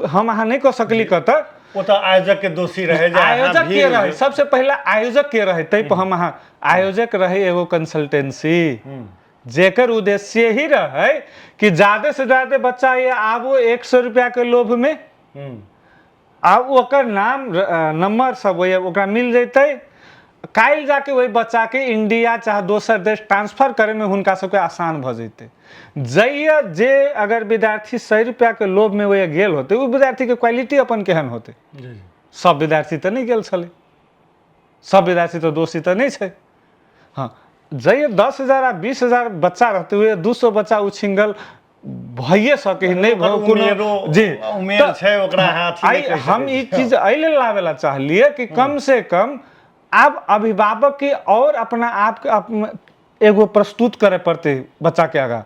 हम अहाँ नहि कऽ सकली कतऽ, ओ तऽ आयोजक के दोषी रहे, जे आयोजक के रहे, सबसे पहला आयोजक के रहे, ताहि पर हम अहाँ आयोजक रहे एगो कंसल्टेंसी जेकर उद्देश्य ही रहे कि ज्यादा से ज्यादा बच्चा ये आबो 100 रुपया के लोभ में, आ ओकर नाम नंबर सब वही ओकरा मिल जैतै, काल्हि जाके वही बच्चा के इंडिया चाहे दोसर देश ट्रांसफर करे में हुनका सबके आसान भऽ जैतै। जइया जे अगर विद्यार्थी 100 रुपया के लोभ में वही गेल होतै, ओ विद्यार्थी के क्वालिटी अपन केहन होतै? सब विद्यार्थी तऽ नहि गेल छलै, सब विद्यार्थी तऽ दोषी तऽ नहि छै। हाँ, जइया 10,000 आ 20,000 बच्चा रहतै, वही 200 बच्चा ओ सिंगल भइए सकै नहि कोनो जी उमेर छै ओकरा हाथ। हम ई चीज एहि लेल लाबे ला चाहलियै कि कम से कम आब अभिभावक के और अपना आप के एगो प्रस्तुत करे पड़तै बच्चा के आगाँ।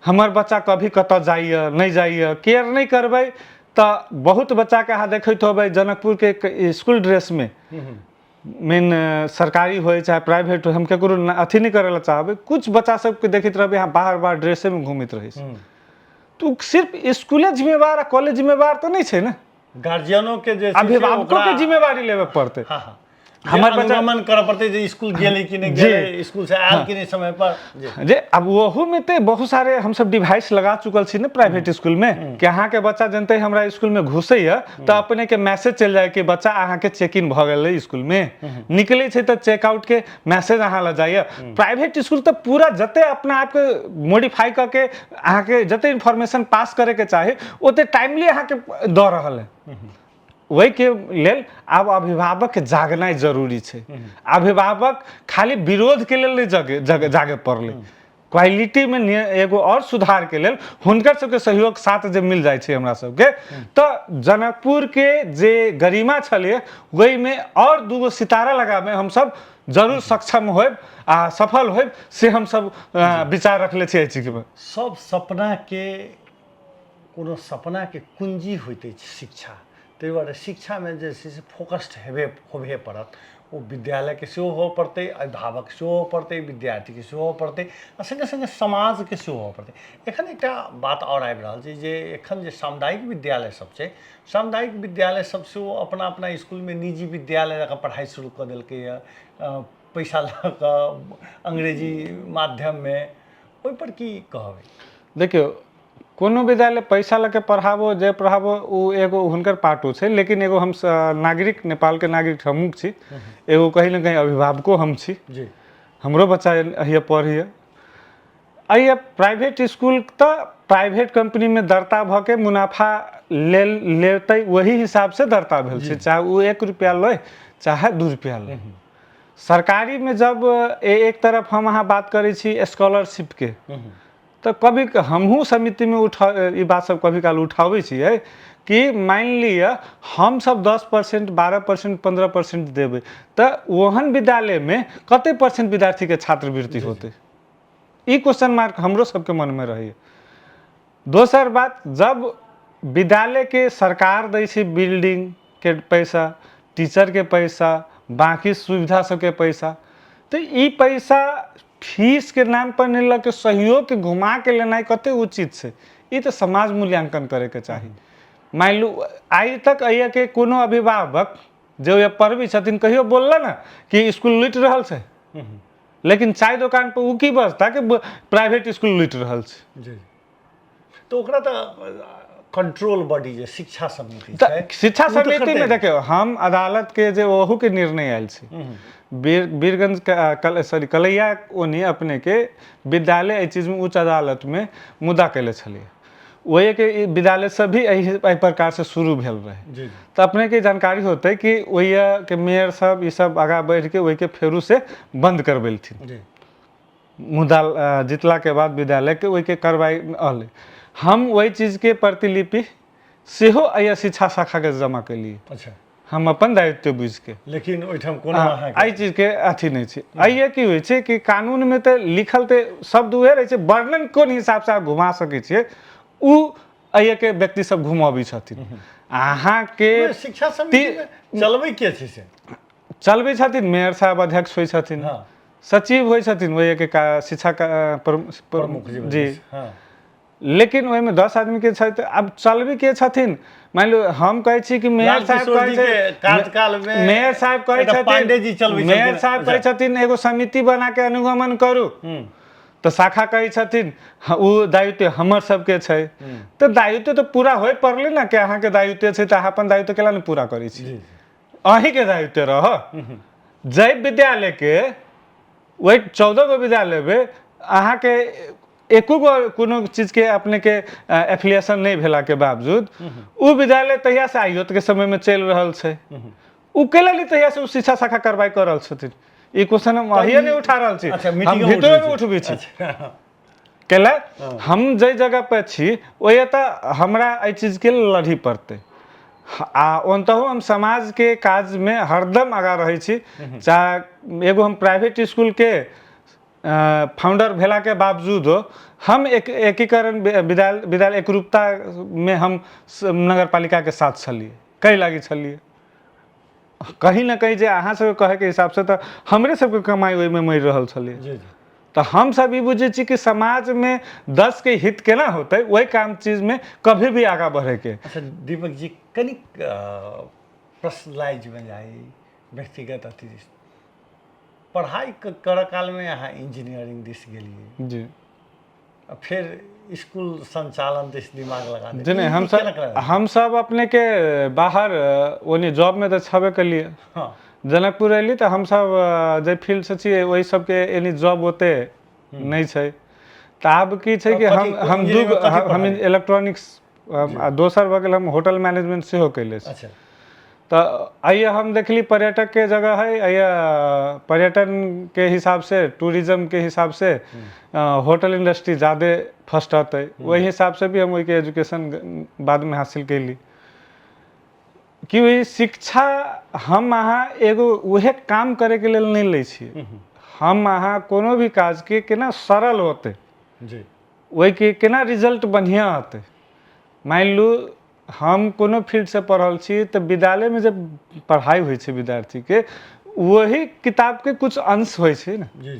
हमर बच्चा कभी कतऽ जाइए नहि जाइए, केयर नहि करबै तऽ बहुत बच्चाके अहाँ देखैत होबै जनकपुरके स्कूल ड्रेसमे, मेन सरकारी होइ चाहे प्राइवेट होइ, हम ककरो अथी नहि करै लए चाहबै, कुछ बच्चा सबके देखैत रहबै अहाँ बाहर बाहर ड्रेसेमे घूमैत रहै छै। तऽ सिर्फ स्कूले जिम्मेवार आ कॉलेज जिम्मेवार तऽ नहि छै ने, गार्जियनो के जे अभिभावको के जिम्मेवारी लेबे पड़तै। हाँ, हमर बच्चा मन करऽ पड़तै जे स्कूल गेलै कि नहि गेलै, स्कूल से आयल कि नहि समय पर। जे अब ओहू में तऽ बहुत सारे हमसब डिवाइस लगा चुकल छी ने प्राइवेट स्कूल में कि अहाँके बच्चा जनते हमरा स्कूल में घुसैया तऽ अपने के मैसेज चलि जाय कि बच्चा अहाँके चेक इन भऽ गेलै स्कूल में, निकलै छै तऽ चेकआउट के मैसेज अहाँ लग जाइए। प्राइवेट स्कूल तऽ पूरा जते अपना आपके मॉडिफाई कऽ के अहाँके जते इन्फॉर्मेशन पास करैके चाही ओते टाइमली अहाँके दऽ रहल है। ओहिके लेल आब अभिभावक जागनाइ जरूरी छै। अभिभावक खाली विरोधके लेल नहि जगे जगे जागे पड़लै, क्वालिटीमे एगो आओर सुधारके लेल हुनकर सबके सहयोग साथ जे मिल जाइ छै हमरा सबके, तऽ जनकपुरके जे गरिमा छलै ओहिमे आओर दूगो सितारा लगाबे हमसब जरूर सक्षम होयब आ सफल होयब, से हमसब विचार रखले छियै एहि चीजमे। सब सपनाके कोनो सपनाके कुंजी होइत अछि शिक्षा, ताहि दुआरे शिक्षामे जे छै से फोकस्ड हेबे होबे पड़त। ओ विद्यालयके सेहो होबऽ पड़तै, अभिभावक सेहो होबऽ पड़तै, विद्यार्थीके सेहो होबऽ पड़तै आ सङ्गे सङ्गे समाजके सेहो होबऽ पड़तै। एखन एकटा बात आओर आबि रहल छै जे एखन जे सामुदायिक विद्यालय सब छै, सामुदायिक विद्यालय सब सेहो अपना अपना इसकुलमे निजी विद्यालय जकाँ पढ़ाइ शुरू कऽ देलकैए, पैसा लऽ कऽ अंग्रेजी माध्यममे, ओहिपर की कहबै? देखियौ, कोनो विद्यालय पैसा लऽ के पढ़ाबो जे पढ़ाबो ओ एगो हुनकर पार्टो छै, लेकिन एगो हम नागरिक, नेपालके नागरिक हमहूँ छी, एगो कहीं ने कहीं अभिभावको हम छी जी, हमरो बच्चा अहिए पढ़ैए। एहि प्राइवेट स्कूल तऽ प्राइवेट कंपनीमे दर्ता भऽ के मुनाफा लेल लेतै, वही हिसाबसँ दर्ता भेल छै, चाहे ओ 1 रुपया लै चाहे 2 रुपया लै। सरकारीमे जब एक तरफ हम अहाँ बात करै छी स्कॉलरशिपके, तऽ कभी हमहूँ समितिमे उठा ई बात सब कभी काल उठाबै छियै कि मानि लिअ हमसब 10% 12% 15% देबै तऽ ओहन विद्यालयमे कते परसेंट विद्यार्थीके छात्रवृत्ति होतै? ई क्वेश्चन मार्क हमरो सबके मनमे रहैए। दोसर बात, जब विद्यालयके सरकार दै छै बिल्डिंगके पैसा, टीचरके पैसा, बाकी सुविधा सबके पैसा, तऽ ई पैसा फीसके नाम पर नहि लऽ के सहयोगके घुमा के लेनाइ कते उचित छै? ई तऽ समाज मूल्यांकन करैके चाही। मानि लू आइ तक एहिके कोनो अभिभावक जे ओहि पढ़बै छथिन कहियो बोलल ने कि स्कूल लुटि रहल छै, लेकिन चाय दोकान पर ओ की बजता कि प्राइवेट स्कूल लुटि रहल छै। तऽ ओकरा तऽ कंट्रोल बॉडी जे शिक्षा समिति तऽ छै शिक्षा ओ तऽ समितिमे करतै। देखियौ, हम अदालतके जे ओहूके निर्णय आयल छै, बीरगंज सॉरी कलैया ओनी अपनेके विद्यालय एहि चीजमे उच्च अदालतमे मुद्दा कयले छलियै। ओहिके ई विद्यालय सब भी एहि एहि प्रकारसँ शुरू भेल रहै। तऽ अपनेके जानकारी होतै कि ओहिके मेयर सब ई सब आगाँ बढ़िके ओहिके फेरूसँ बन्द करबेलथिन। मुद्दा जितलाके बाद विद्यालयके ओहिके कार्रवाई रहलै। हम ओहि चीजके प्रतिलिपि सेहो एहि शिक्षा शाखाके जमा केलियै। हम अपन दायित्व बुझिके। लेकिन ओहिठाम कोनो अहाँके एहि चीजके अथी नहि छै। एहि की होइ छै कि कानूनमे तऽ लिखल तऽ शब्द उएह रहै छै, वर्णन कोन हिसाबसँ अहाँ घुमा सकै छियै ओ एहिके व्यक्ति सब घुमबै छथिन। अहाँके शिक्षा समितिमे चलबै के छै से? चलबै छथिन मेयर साहब, अध्यक्ष होइ छथिन, सचिव होइ छथिन ओहिके शिक्षा प्रमुख जी। लेकिन ओहिमे 10 आदमी के छै, तऽ आब चलबी के छथिन? मानि लियौ हम कहै छी कि मेयर साहब कहै छै, मेयर साहब कहै छथिन, मेयर साहब कहै छथिन एगो समिति बना के अनुगमन करू, तऽ शाखा कहै छथिन ओ दायित्व हमर सबके छै। तऽ दायित्व तऽ पूरा होय पड़लै ने कि अहाँके दायित्व छै, तऽ अहाँ अपन दायित्व केना नहि पूरा करै छी? अहीँके दायित्व रह। जाहि विद्यालयके ओहि 14 गो विद्यालयमे अहाँके एको गो कोनो चीजके अपनेके एफिलिएशन नहि भेलाके बावजूद ओ विद्यालय तहियासँ आइयो के समयमे चलि रहल छै, ओ कैला नहि तहियासँ ओ शिक्षा शाखा कार्रवाई कऽ रहल छथिन? ई क्वेश्चन हम अहिए नहि उठा रहल छी, हम भीतरोमे उठबै छी। कैला हम जाहि जगह पर छी ओहि तऽ हमरा एहि चीजके लड़ही पड़तै। आ ओनतहु हम समाजके काजमे हरदम आगाँ रहै छी। चाहे एगो हम प्राइवेट इसकुलके फाउंडर भेलाके बावजूदो हम एक एकीकरण विद्यालय विद्यालय एकरूपतामे हम नगरपालिकाके साथ छलियै, कै लागी छलियै? कहीं ने कहीं जे अहाँ सबके कहैके हिसाबसँ तऽ हमरे सबके कमाइ ओहिमे मरि रहल छलै। तऽ हमसब ई बुझै छी कि समाजमे 10 के हित केना होतै, ओहि काम चीजमे कभी भी आगाँ बढ़ैके। अच्छा दीपक जी, कनिक पर्सनलाइजमे जाइ, व्यक्तिगत अथी पढ़ाइ करऽ कालमे अहाँ इंजीनियरिंग दिस गेलियै। आ फेर स्कूल संचालन दिस दिमाग लगा जी नहि, हमसब हमसब अपनेके बाहर ओने जॉबमे तऽ छेबे केलियै। जनकपुर अयली तऽ हमसब जाहि फील्डसँ छियै ओहि सबके एनी जॉब ओते नहि छै। तऽ आब की छै कि हम हम दू हम इलेक्ट्रॉनिक्स आ दोसर भऽ गेल हम होटल मैनेजमेंट सेहो कयले छी। तऽ आइए हम देखली पर्यटकके जगह है, आइए पर्यटनके हिसाबसँ टूरिज्मके हिसाबसँ होटल इंडस्ट्री ज़्यादे फर्स्ट अतै, ओहि हिसाबसँ भी हम ओहिके एजुकेशन बादमे हासिल कयली। कि ओहि शिक्षा हम अहाँ एगो उहे काम करैके लेल नहि लै छियै, हम अहाँ कोनो भी काजके केना सरल होतै, ओहिके केना रिजल्ट बढ़िआँ अतै। मानि लू हम कोनो फील्डसँ पढ़ल छी तऽ विद्यालयमे जे पढ़ाइ होइ छै विद्यार्थीके वही किताबके कुछ अंश होइ छै ने।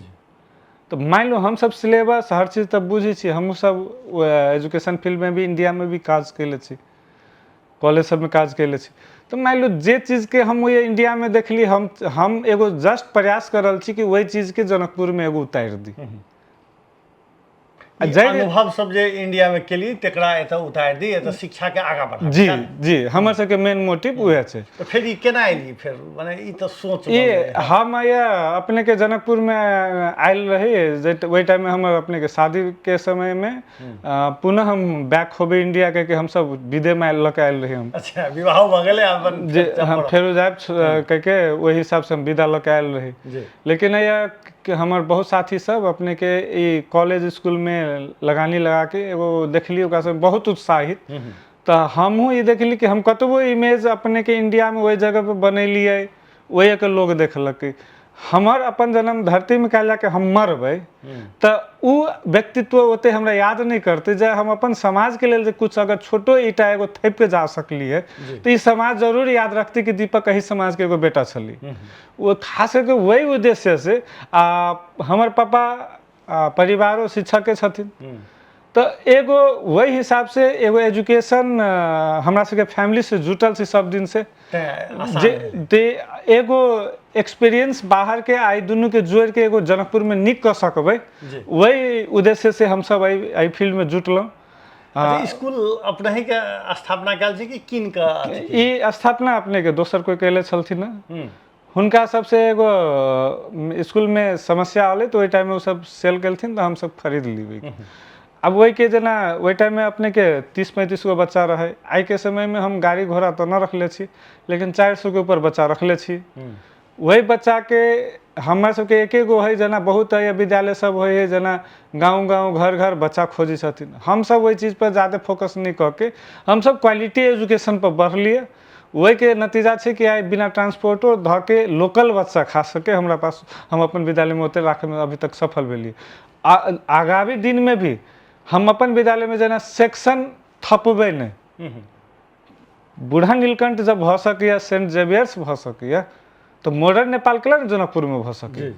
तऽ मानि लू हमसब सिलेबस हर चीज तऽ बुझै छी, हमहूँ सब एजुकेशन फील्डमे भी इण्डियामे भी काज कयले छी, कॉलेज सबमे काज कयले छी। तऽ मानि लू जे चीजके हम ओहि इण्डियामे देखली, हम एगो जस्ट प्रयास कऽ रहल छी कि ओहि चीजके जनकपुरमे एगो उतारि दी। आ जाहि अनुभव सब जे इंडिया में केली तेकरा एतऽ उतारि दी, एतऽ शिक्षा के आगाँ बढ़ा। जी जी, हमर सबके मेन मोटिव उएह छै। तऽ फेर ई केना एली फेर, माने ई तऽ सोच ई हम अपने के जनकपुर में आयल रही जे ओहि टाइम में हमर अपने के शादी के समय में पुनः हम बैक होबे इंडिया के हमसब विदे में लऽ के आयल रही हम। अच्छा, विवाह भऽ गेलै अपन जे हम फेरो जायब कह के ओहि हिसाब से हम विदा लऽ के आयल रही। लेकिन कि हमर बहुत साथी सब अपने के ई कॉलेज स्कूल में लगानी लगा के एगो देखली ओकरा सब बहुत उत्साहित। तऽ हमहूँ ई देखली कि हम कतबो इमेज अपने के इंडिया में ओहि जगह पे बनेलियै, ओहि के लोग देखलकै। हमर अपन जन्म धरती में काल्हि जाके हम मरबै तऽ उ व्यक्तित्व ओते हमरा याद नहि करतै जे हम अपन समाज के लेल जे कुछ अगर छोटो ईटा एगो थैप के जा सकलियै तऽ ई समाज जरूर याद रखतै कि दीपक एहि समाज के एगो बेटा छलै। ओ खास करके वही उद्देश्य से आ हमर पापा परिवारो शिक्षके छथिन, तऽ एगो वही हिसाब से एगो एजुकेशन हमरा सबके फैमिली से जुटल छै सब दिन से, जे ते एगो एक्सपीरियंस बाहर के आई दुनू के जोड़ के एगो जनकपुर में नीक कऽ सकबै, वही उद्देश्य से हमसब एहि फील्ड में जुटलहुँ। अच्छा, स्कूल अपनहि के स्थापना कयल छै कि कीन कऽ अथी? ई स्थापना अपने के दोसर कोई कैले छलथिन ने। हुनका सबसे एगो स्कूलमे समस्या अलै, तऽ ओहि टाइममे ओ सब सेल केलथिन, तऽ हमसब खरीद लेबै। आब ओहिके जेना ओहि टाइममे अपनेके 30-35 गो बच्चा रहै, आइके समयमे हम गाड़ी घोड़ा तऽ नहि रखले छी, लेकिन 400 के ऊपर बच्चा रखले छी। ओहि बच्चाके हमरा सबके एके गो हइ, जेना बहुत हइ विद्यालय सब होइ हइ, जेना गाँव गाँव घर घर बच्चा खोजै छथिन। हमसब ओहि चीजपर जादे फोकस नहि कऽ के हमसब क्वालिटी एजुकेशनपर बढ़लियै। ओहिके नतीजा छै कि आइ बिना ट्रांसपोर्टो धऽ के लोकल बच्चा खा सके हमरा पास, हम अपन विद्यालयमे ओते राखैमे अभी तक सफल भेलियै। आ आगामी दिनमे भी हम अपन विद्यालयमे जेना सेक्शन थपबै नहि। बूढ़ा नीलकंठ जब भऽ सकैए, सेंट जेवियर्स भऽ सकैए, तऽ मॉडर्न नेपाल के ने जनकपुरमे भऽ सकैए।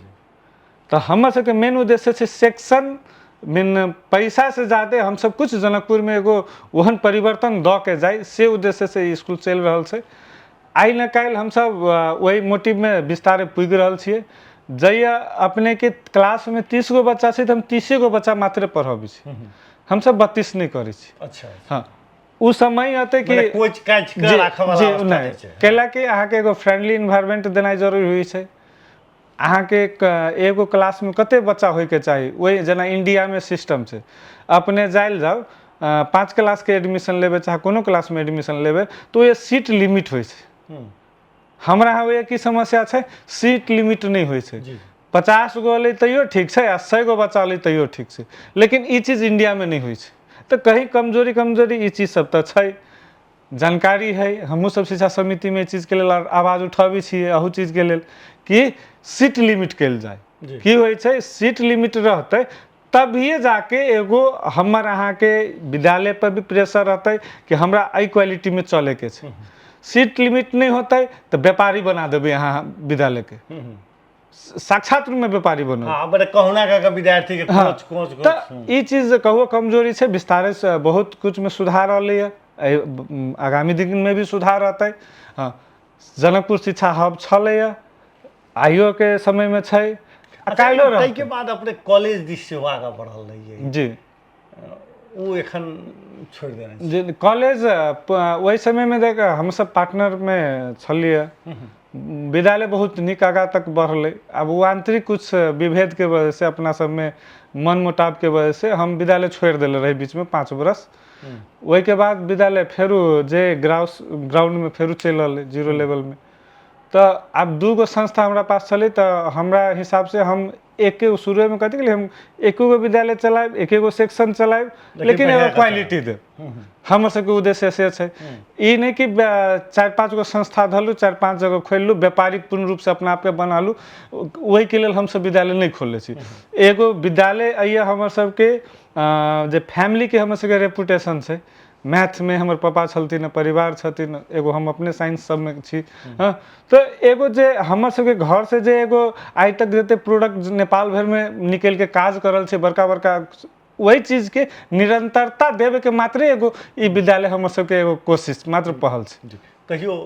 तऽ हमर सबके मेन उद्देश्य छै सेक्शन मेन पैसा से ज्यादे हमसब कुछ जनकपुरमे एगो ओहन परिवर्तन दऽ के जाइ, से उद्देश्य से ई स्कूल चलि रहल छै। आइ ने काल्हि हमसब ओहि मोटिवमे विस्तारे पुगि रहल छियै। जहिया अपनेके क्लासमे 30 गो बच्चा छै, तऽ हम 30 गो बच्चा मात्रे पढ़बै छी, हमसब 32 नहि करै छी। हँ, ओ समय अतै कि कोच काचि कऽ राखऽ वाला अवस्था नहि छै। कैला कि अहाँके एगो फ्रेंडली इन्वायरमेंट देनाइ जरूरी होइ छै। अहाँके एगो क्लासमे कते बच्चा होइके चाही, ओहि जेना इंडियामे सिस्टम छै। अपने जाइल जाउ, 5 क्लासके एडमिशन लेबै चाहे कोनो क्लासमे एडमिशन लेबै, तऽ ओहि सीट लिमिट होइ छै। हमरा यहाँ ओहि की समस्या छै, सीट लिमिट नहि होइ छै। 50 गो अलै तैयो ठीक छै, आ 100 गो बच्चा अलै तैयो ठीक छै, लेकिन ई चीज इंडियामे नहि होइ छै। तऽ कहीं कमजोरी कमजोरी ई चीज सब तऽ छै। जानकारी है, हमहूँ सब शिक्षा समितिमे ई चीजके लेल आवाज उठाबै छियै, अहू चीजके लेल कि सीट लिमिट कयल जाय। की होइ छै, सीट लिमिट रहतै तभिए जाके एगो हमर अहाँके विद्यालय पर भी प्रेशर रहतै कि हमरा एहि क्वालिटीमे चलैके छै। सीट लिमिट नहि होतै तऽ व्यापारी बना देबै अहाँ विद्यालयके, साक्षात रूपमे व्यापारी बनू। हँ, बड़े कहुना कऽ कऽ विद्यार्थी के कोच कोच तऽ ई चीज कहुओ कमजोरी छै। विस्तारे से बहुत कुछमे सुधार अलैए, एहि आगामी दिनमे भी सुधार अतै। हँ, जनकपुर शिक्षा हब छलैए, आइयो के समयमे छै आ काल्हिो रहतै। ताहिके बाद अपने कॉलेज दिस सेहो आगाँ बढ़ल रहियै। जी। ओ एखन छोड़ि देने छी। जे कॉलेज ओहि समयमे देख हमसब पार्टनरमे छलियै, विद्यालय बहुत नीक आगाँ तक बढ़लै। आब ओ आंतरिक कुछ विभेदके वजहसँ, अपना सबमे मन मुटावके वजहसँ हम विद्यालय छोड़ि देले रही बीचमे 5 बरस। ओहिके बाद विद्यालय फेरो जे ग्राउंडमे फेरो चलि रहलै जीरो लेवलमे। तऽ आब 2 गो संस्था हमरा पास छलै, तऽ हमरा हिसाबसँ हम एके शुरुएमे कथी केलियै, हम एको गो विद्यालय चलायब, एके गो सेक्शन चलायब, लेकिन एगो क्वालिटी देब। हमर सबके उद्देश्य से छै। ई नहि कि 4-5 गो संस्था धलू, 4-5 जगह खोललू, व्यापारिक पूर्ण रूपसँ अपना आपके बनालू, ओहिके लेल हमसब विद्यालय नहि खोलले छी। एगो विद्यालय अइए हमर सबके जे फैमिलीके हमर सबके रेपुटेशन छै। मैथमे हमर पापा छलथिन, परिवार छथिन, एगो हम अपने साइंस सबमे छी। हँ, तऽ एगो जे हमर सबके घरसँ जे एगो आइ तक जते प्रोडक्ट नेपाल भरिमे निकलिके काज करल छै बड़का बड़का, ओहि चीजके निरन्तरता देबैके मात्रे एगो ई विद्यालय हमर सबके एगो कोशिश मात्र पहल छै। कहियो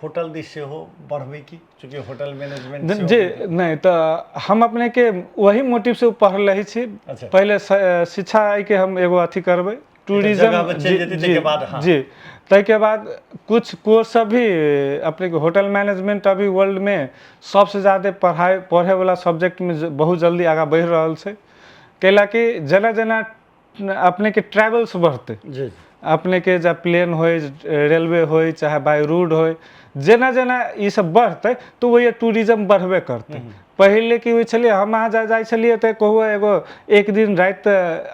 होटल दिस सेहो बढ़बै की, चूँकि होटल मैनेजमेंट जे नहि, तऽ हम अपनेके वही मोटिव से पढ़ल रही छी। पहिले शिक्षा के हम एगो अथी करबै, टूरिज्म जी, ताहिके बाद कुछ कोर्स सब भी अपनेके होटल मैनेजमेंट अभी वर्ल्डमे सबसे ज्यादा पढ़ाइ पढ़ैवला सब्जेक्टमे बहुत जल्दी आगाँ बढ़ि रहल छै। कैला कि जेना जेना अपनेके ट्रेवल्स बढ़तै, अपनेके जब प्लेन होइ, रेलवे होइ, चाहे बाय रोड होइ, जेना जेना ई सब बढ़तै तऽ ओहि टूरिज्म बढ़बे करतै। पहिले की होइ छलै, हम अहाँ जाइ छलियै तऽ कहू एगो एक दिन राति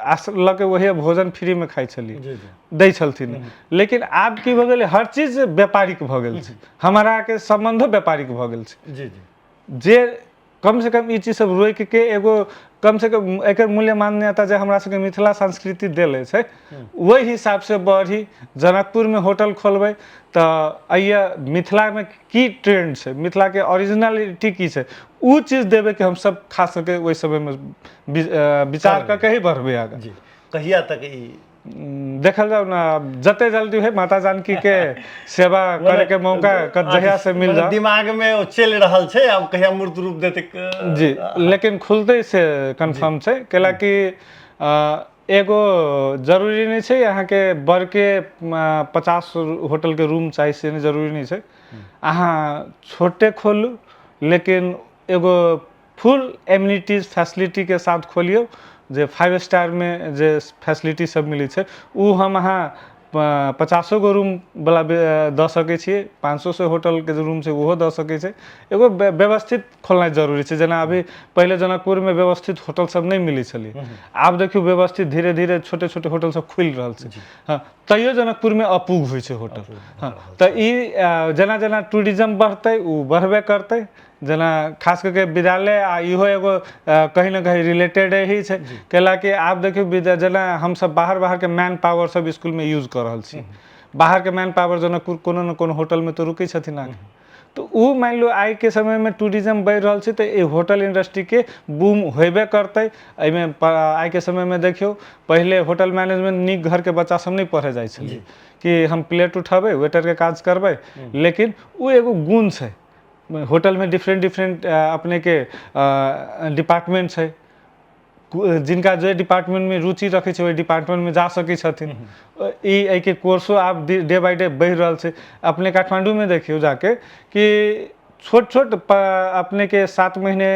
आस लऽ के वही भोजन फ्रीमे खाइ छलियै, दै छलथिन। लेकिन आब की भऽ गेलै, हर चीज व्यापारिक भऽ गेल छै, हमरा के सम्बन्धो व्यापारिक भऽ गेल छै। जे कम से कम ई चीज सब रोकि के एगो कम से कम एकर मूल्य मान्यता जे हमरा सबके मिथिला संस्कृति देले छै ओहि हिसाब से बढ़ी। जनकपुरमे होटल खोलबै तऽ अइया मिथिलामे की ट्रेंड छै, मिथिलाके ओरिजिनलिटी की छै, ओ चीज देबैके हमसब खास करके ओहि समयमे विचार कऽ के ही बढ़बै आगाँ। जी, कहिया तक ई देखल जाउ ने, जते जल्दी होइ माता जानकी के सेवा करे के मौका जहिया से मिल जाए। दिमाग में ओ चलि रहल छै, आब कहिया मूर्त रूप देते जी, लेकिन खुलते से कंफर्म छै। कैला कि एगो जरूरी नहि छै अहाँके बड़के 50 होटलके रूम चाही, से नहि जरूरी नहि छै। अहाँ छोटे खोलू, लेकिन एगो फुल एम्यूनिटीज फैसिलिटीके साथ खोलियौ, जे 5 स्टारमे जे फैसिलिटी सब मिलै छै ओ हम अहाँ 50 गो रूमवला दऽ सकै छियै। 500 से होटलके जे रूम छै ओहो दऽ सकै छै। एगो व्यवस्थित खोलनाइ जरूरी छै। जेना अभी पहिले जनकपुरमे व्यवस्थित होटल सब नहि मिलै छलै, आब देखियौ व्यवस्थित धीरे धीरे छोटे छोटे होटल सब खुलि रहल छै। हँ, तैयो जनकपुरमे अपूग होइ छै होटल। हँ, तऽ ई जेना जेना टूरिज्म बढ़तै ओ बढ़बे करतै। जेना खास कऽ के विद्यालय आ इहो एगो कहीं ने कहीं रिलेटेड ही छै, कैलाकि आब देखियौ विद्या जेना हमसब बाहर बाहरके मैन पावर सब इसकुलमे यूज कऽ रहल छी। बाहरके मैन पावर जनकपुर कोनो ने कोनो होटलमे तऽ रुकै छथिन आके, तऽ ओ मानि लियौ आइके समयमे टूरिज्म बढ़ि रहल छै, तऽ ई होटल इंडस्ट्रीके बूम होयबे करतै। एहिमे आइके समयमे देखियौ, पहिले होटल मैनेजमेंट नीक घरके बच्चा सब नहि पढ़े जाइ छलै कि हम प्लेट उठेबै, वेटरके काज करबै, लेकिन ओ एगो गुण छै। होटलमे डिफरेंट डिफरेंट अपनेके डिपार्टमेंट छै, जिनका जे डिपार्टमेंटमे रुचि रखै छै ओहि डिपार्टमेंटमे जा सकै छथिन। ई एहिके कोर्सो आब डे बाय डे बढ़ि रहल छै। अपने काठमाण्डूमे देखियौ जाके कि छोट छोट अपनेके 7 महीने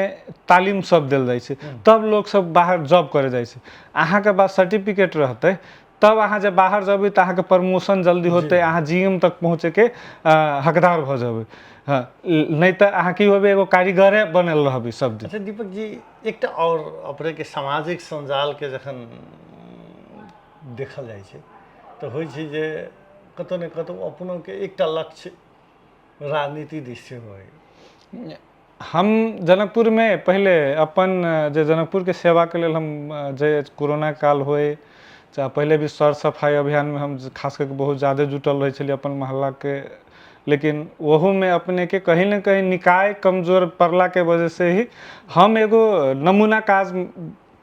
तालीम सब देल जाइ छै, तब लोक सब बाहर जॉब करे जाइ छै। अहाँके पास सर्टिफिकेट रहतै तब अहाँ जब बाहर जेबै तऽ अहाँके प्रमोशन जल्दी होतै, अहाँ जी एम तक पहुँचैके हकदार भऽ जेबै। हँ, नहि तऽ अहाँ की होबै, एगो कारीगरे बनल रहबै सब दिन। अच्छा दीपक जी, एकटा आओर अपनेके सामाजिक सञ्जालके जखन देखल जाइ छै तऽ होइ छै जे कतहु ने कतहु अपनोके एकटा लक्ष्य राजनीति दिस सेहो अइ। हम जनकपुरमे पहिले अपन जे जनकपुरके सेवाके लेल हम जे कोरोना काल होइ चाहे पहिले भी सर सफाइ अभियानमे हम खास कऽ के बहुत ज्यादे जुटल रहै छलियै अपन मोहल्लाके, लेकिन ओहूमे अपनेके कहीं ने कहीं निकाय कमजोर पड़लाके वजहसँ ही हम एगो नमूना काज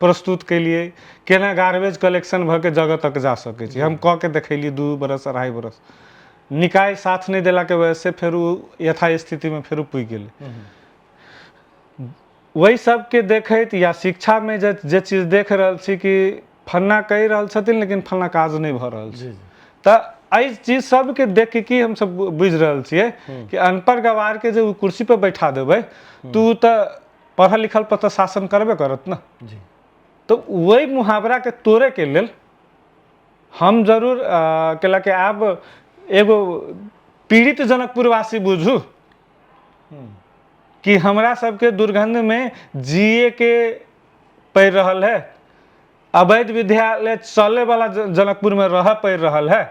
प्रस्तुत केलियै, केना गार्बेज कलेक्शन भऽ के जगह तक जा सकै छै, हम कऽ के देखेलियै 2 बरस 2.5 बरस। निकाय साथ नहि देलाके वजहसँ फेर ओ यथास्थितिमे फेर पुगि गेलै। ओहि सबके देखैत या शिक्षामे जे जे चीज देख रहल छी कि फन्ना कहि रहल छथिन लेकिन फन्ना काज नहि भऽ रहल छै, तऽ एहि चीज सबके देख के की हमसब बुझि रहल छियै कि अनपढ़ गवारके जे ओ कुर्सी पर बैठा देबै तऽ ओ तऽ पढ़ल लिखल पर तऽ शासन करबे करत ने। तऽ ओहि मुहावराके तोड़ैके लेल हम जरूर कैलाकि आब एगो पीड़ित जनकपुरवासी बुझू कि हमरा सबके दुर्गंध में जिए के पड़ रहल है, अवैध विद्यालय चले वाला जनकपुर में रह पड़ रहल है।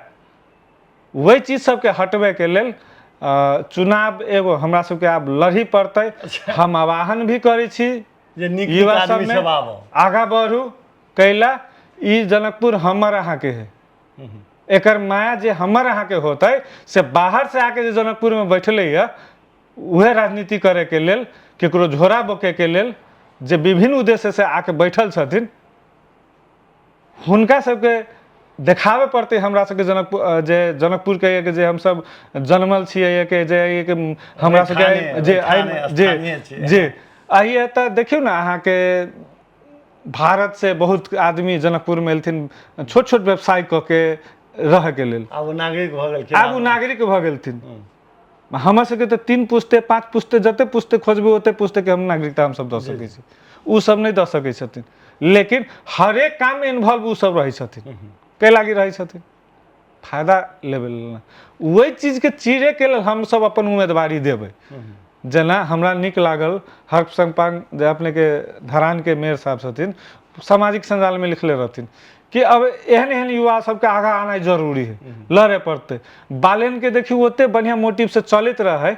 वही चीज सबके हटबे के लेल चुनाव एगो हमरा सबके आब लड़ही पड़तै। हम आह्वान भी करै छी जे नीक युवा नीक आदमी सबमे सब आबो, आगाँ बढ़ू, कैला ई जनकपुर हमर अहाँके है, एकर माया जे हमर अहाँके होतै से बाहर से आके जे जनकपुर में बैठले है उहे राजनीति करे के लेल, केकरो झोरा बोके के लेल जे विभिन्न उद्देश्य से आके बैठल छथिन हुनका सबके देखाबे पड़तै हमरा सबके जनकपुर, जे जनकपुर के जे हमसब जन्मल छियै, के जे के हमरा सबके जे जे जे आइए तऽ देखियौ ने अहाँके भारत से बहुत आदमी जनकपुर में एलथिन छोट छोट व्यवसाय कऽ के रहके लेल, आब ओ नागरिक भऽ गेलखिन, आब ओ नागरिक भऽ गेलथिन। हमर सबके तऽ 3 पुस्ते 5 पुस्ते जते पुस्ते खोजबै ओते पुस्ते के हम नागरिकता हमसब दऽ सकै छी, ओ सब नहि दऽ सकै छथिन, लेकिन हरेक काम में इन्वॉल्व ओ सब रहै छथिन। कै लागी रहै छथिन? फायदा लेबै लेल। ओहि चीजके चीरेके लेल हमसब अपन उम्मीदवारी देबै। जेना हमरा नीक लागल हर्ष संपान जे अपनेके धरानके मेयर साहब छथिन, सामाजिक सञ्जालमे लिखले रहथिन कि अब एहन एहन युवा सबके आगाँ आनाइ जरूरी है, लड़े पड़तै। बालेनके देखियौ ओते बढ़िआँ मोटिवसँ चलैत रहै,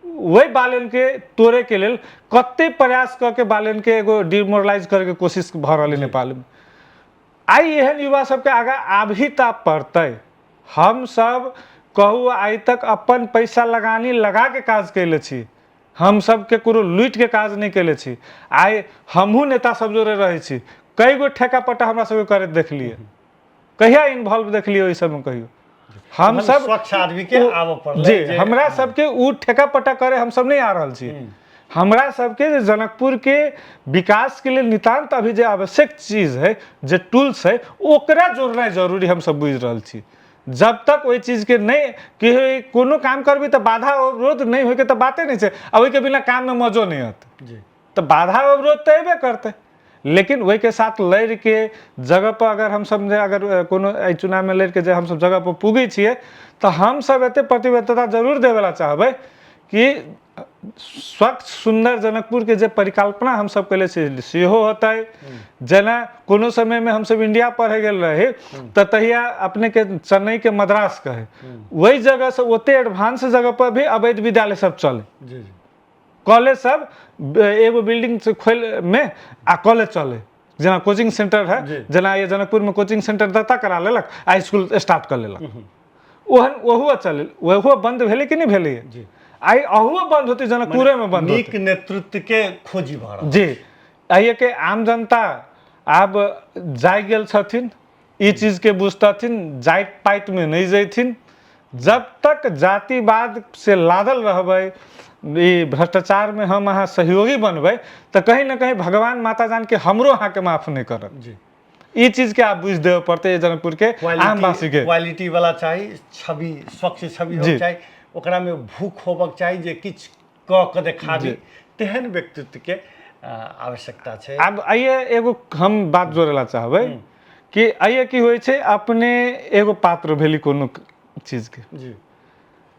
वही बालेनके तोड़ैके लेल कते प्रयास कऽ के बालेनके एगो डिमोरलाइज करैके कोशिश भऽ रहल है नेपालमे। आइ एहन युवा सबके आगाँ आबही तऽ पड़तै। हम सब कहू आइ तक अपन पैसा लगानी लगा के काज कैले छी, हम सब केकरो लूटि के काज नहि कैले छी। आइ हमहूँ नेता सब जोड़े रहै छी, कई गो ठेका पट्टा हमरा सबके करैत देखलियै, कहिया इन्वॉल्व देखलियै ओहि सबमे? कहियो हम सब स्वच्छ आदमी के आबऽ पड़लै जी, हमरा सबके उ ठेका पट्टा करे हम सब नहीं आ रहल छी। हमरा सबके जे जनकपुर के विकास के लेल नितान्त अभी जे आवश्यक चीज है, जे टूल्स है, ओकरा जोड़नाइ जरूरी हमसब बुझि रहल छी। जब तक ओहि चीजके नहि कि कोनो काम करबै तऽ बाधा अवरोध नहि होइके तऽ बाते नहि छै, आ ओहिके बिना काममे मजो नहि औतै। तऽ बाधा अवरोध तऽ अयबे करतै, लेकिन ओहिके साथ लड़िके जगह पर अगर हमसब जे अगर कोनो एहि चुनावमे लड़िके जे हमसब जगह पर पुगै छियै तऽ हमसब एते प्रतिबद्धता जरूर देबे ला चाहबै कि स्वच्छ सुन्दर जनकपुरके जे परिकल्पना हमसब कयले छी सेहो होतै। जेना कोनो समयमे हमसब इंडिया पढ़े गेल रही तऽ तहिया अपनेके चेन्नईके मद्रास कहै, ओहि जगहसँ ओते एडवांस जगह पर भी अवैध विद्यालय सब चलै। कॉलेज सब एगो बिल्डिंग से खोल में आ कॉलेज चले, जेना कोचिंग सेंटर है, जेना ये जनकपुर में कोचिंग सेंटर दत्ता करा लेलक आ स्कूल स्टार्ट कर लेलक, ओहन ओहुओ चले, ओहुओ बंद भेलै कि नहि भेलै? आइ अहुओ बंद होतै, जनकपुरे में बंद। नीक नेतृत्व के खोजी भऽ रहल जी। आइए के आम जनता आब जागि गेल छथिन, ई चीज के बुझतथिन, जाति पाति में नहीं जैथिन। जब तक जातिवाद से लादल रहबै, ई भ्रष्टाचार में हम अहाँ सहयोगी बनबै, तऽ कहीं ना कहीं भगवान माता जान के हमरो अहाँ के माफ नहीं करत। ई चीज के आप बुझ देबऽ पड़तै जनकपुर के आमवासी के। क्वालिटी वाला चाही छवि, स्वच्छ छवि होबक चाही, ओकरा में भूख होबक चाही जे किछु कऽ के देखाबी, तेहन व्यक्तित्व के आवश्यकता छै। आब आइए एगो हम बात जोड़े ला चाहबै कि आइए की होइ छै, अपने एगो पात्र भेली कोनो चीज के।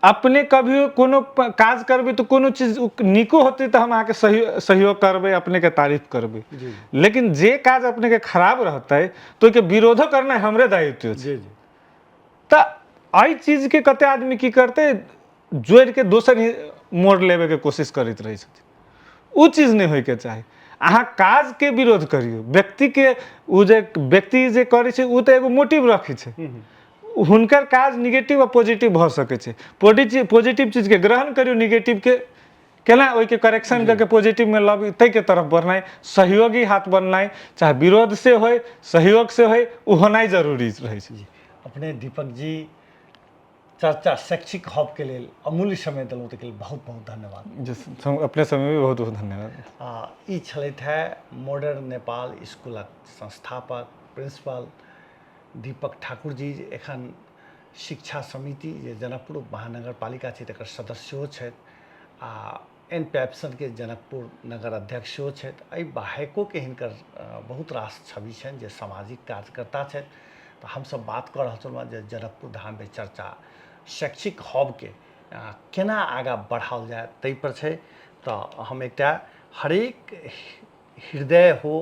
अपने कभी कोनो काज करबै तऽ कोनो चीज नीको होतै तऽ हम अहाँके सहयोग करबै, अपनेके तारीफ करबै। लेकिन जे काज अपनेके खराब रहतै तऽ ओहिके विरोधो करनाइ हमरे दायित्व छै। तऽ एहि चीजके कते आदमी की करतै, जोड़िके दोसर ही मोड़ लेबेके कोशिश करैत रहै छथिन। ओ चीज नहि होइके चाही। अहाँ काजके विरोध करियौ, व्यक्तिके ओ जे व्यक्ति जे करै छै ओ तऽ एगो मोटिव रखै छै, हुनकर काज निगेटिव आ पॉजिटिव भऽ सकै छै। पॉजिटिव चीजके ग्रहण करियौ, निगेटिवके केना ओहिके करेक्शन करके पॉजिटिवमे लबी, ताहिके तरफ बढ़नाइ, सहयोगी हाथ बननाइ, चाहे विरोध से होय सहयोग से होय, ओ होनाइ जरूरी रहै छै। अपने दीपक जी चर्चा शैक्षिक हबके लेल अमूल्य समय देलहुँ, ताहिके लेल बहुत बहुत धन्यवाद। जी, हम अपने समय भी बहुत बहुत धन्यवाद। आ ई छलथि है मॉडर्न नेपाल स्कूलक संस्थापक प्रिंसिपल दीपक ठाकुर जी, जे एखन शिक्षा समिति जे जनकपुर महानगरपालिका छै तकर सदस्यो छथि आ एन पैप्सनके जनकपुर नगर अध्यक्ष सेहो छथि। एहि बाहेकोके हिनकर बहुत रास छवि छनि जे सामाजिक कार्यकर्ता छथि। तऽ हमसब बात कऽ रहल छलहुँ जे जनकपुर धाममे चर्चा शैक्षिक हबके केना आगाँ बढ़ाओल जाय ताहिपर छै। तऽ हम एकटा हरेक हृदय हो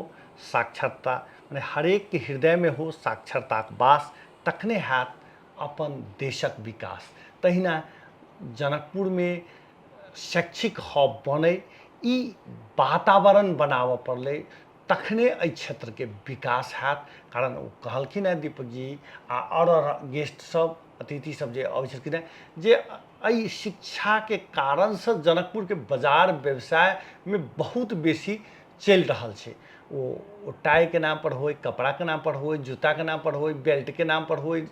साक्षरता, मने हरेक हृदयमे हो साक्षरताक वास, तखने हैत अपन देशक विकास। तहिना जनकपुरमे शैक्षिक हब बनै, ई वातावरण बनाबऽ पड़लै, तखने एहि क्षेत्रके विकास हैत। कारण ओ कहलखिन हेँ दीपक जी आ आओर गेस्ट सब अतिथि सब जे अबै छलखिन हेँ जे एहि शिक्षाके कारणसँ जनकपुरके बाजार व्यवसायमे बहुत बेसी चलि रहल छै। ओ टाइके नाम पर होइ, कपड़ाके नाम पर होइ, जूताके नाम पर होइ, बेल्टके नाम पर होइ,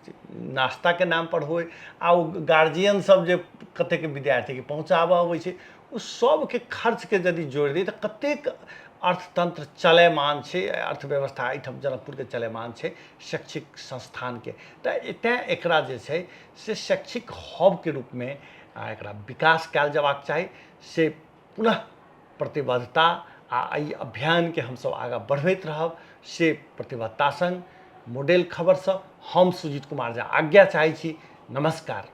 नाश्ताके नाम पर होइ, आ ओ गार्जियन सब जे कतेक विद्यार्थीके पहुँचाबऽ अबै छै, ओ सबके खर्चके यदि जोड़ि दी तऽ कतेक अर्थतंत्र चलयमान छै, अर्थव्यवस्था एहिठाम जनकपुरके चलयमान छै शैक्षिक संस्थानके। तऽ तेँ एकरा जे छै से शैक्षिक हबके रूपमे एकरा विकास कयल जेबाक चाही, से पुनः प्रतिबद्धता आ एहि अभियानके हमसब आगाँ बढ़बैत रहब, से प्रतिबद्धता सङ्ग मॉडल खबरसँ हम सुजीत कुमार झा आज्ञा चाहै छी। नमस्कार।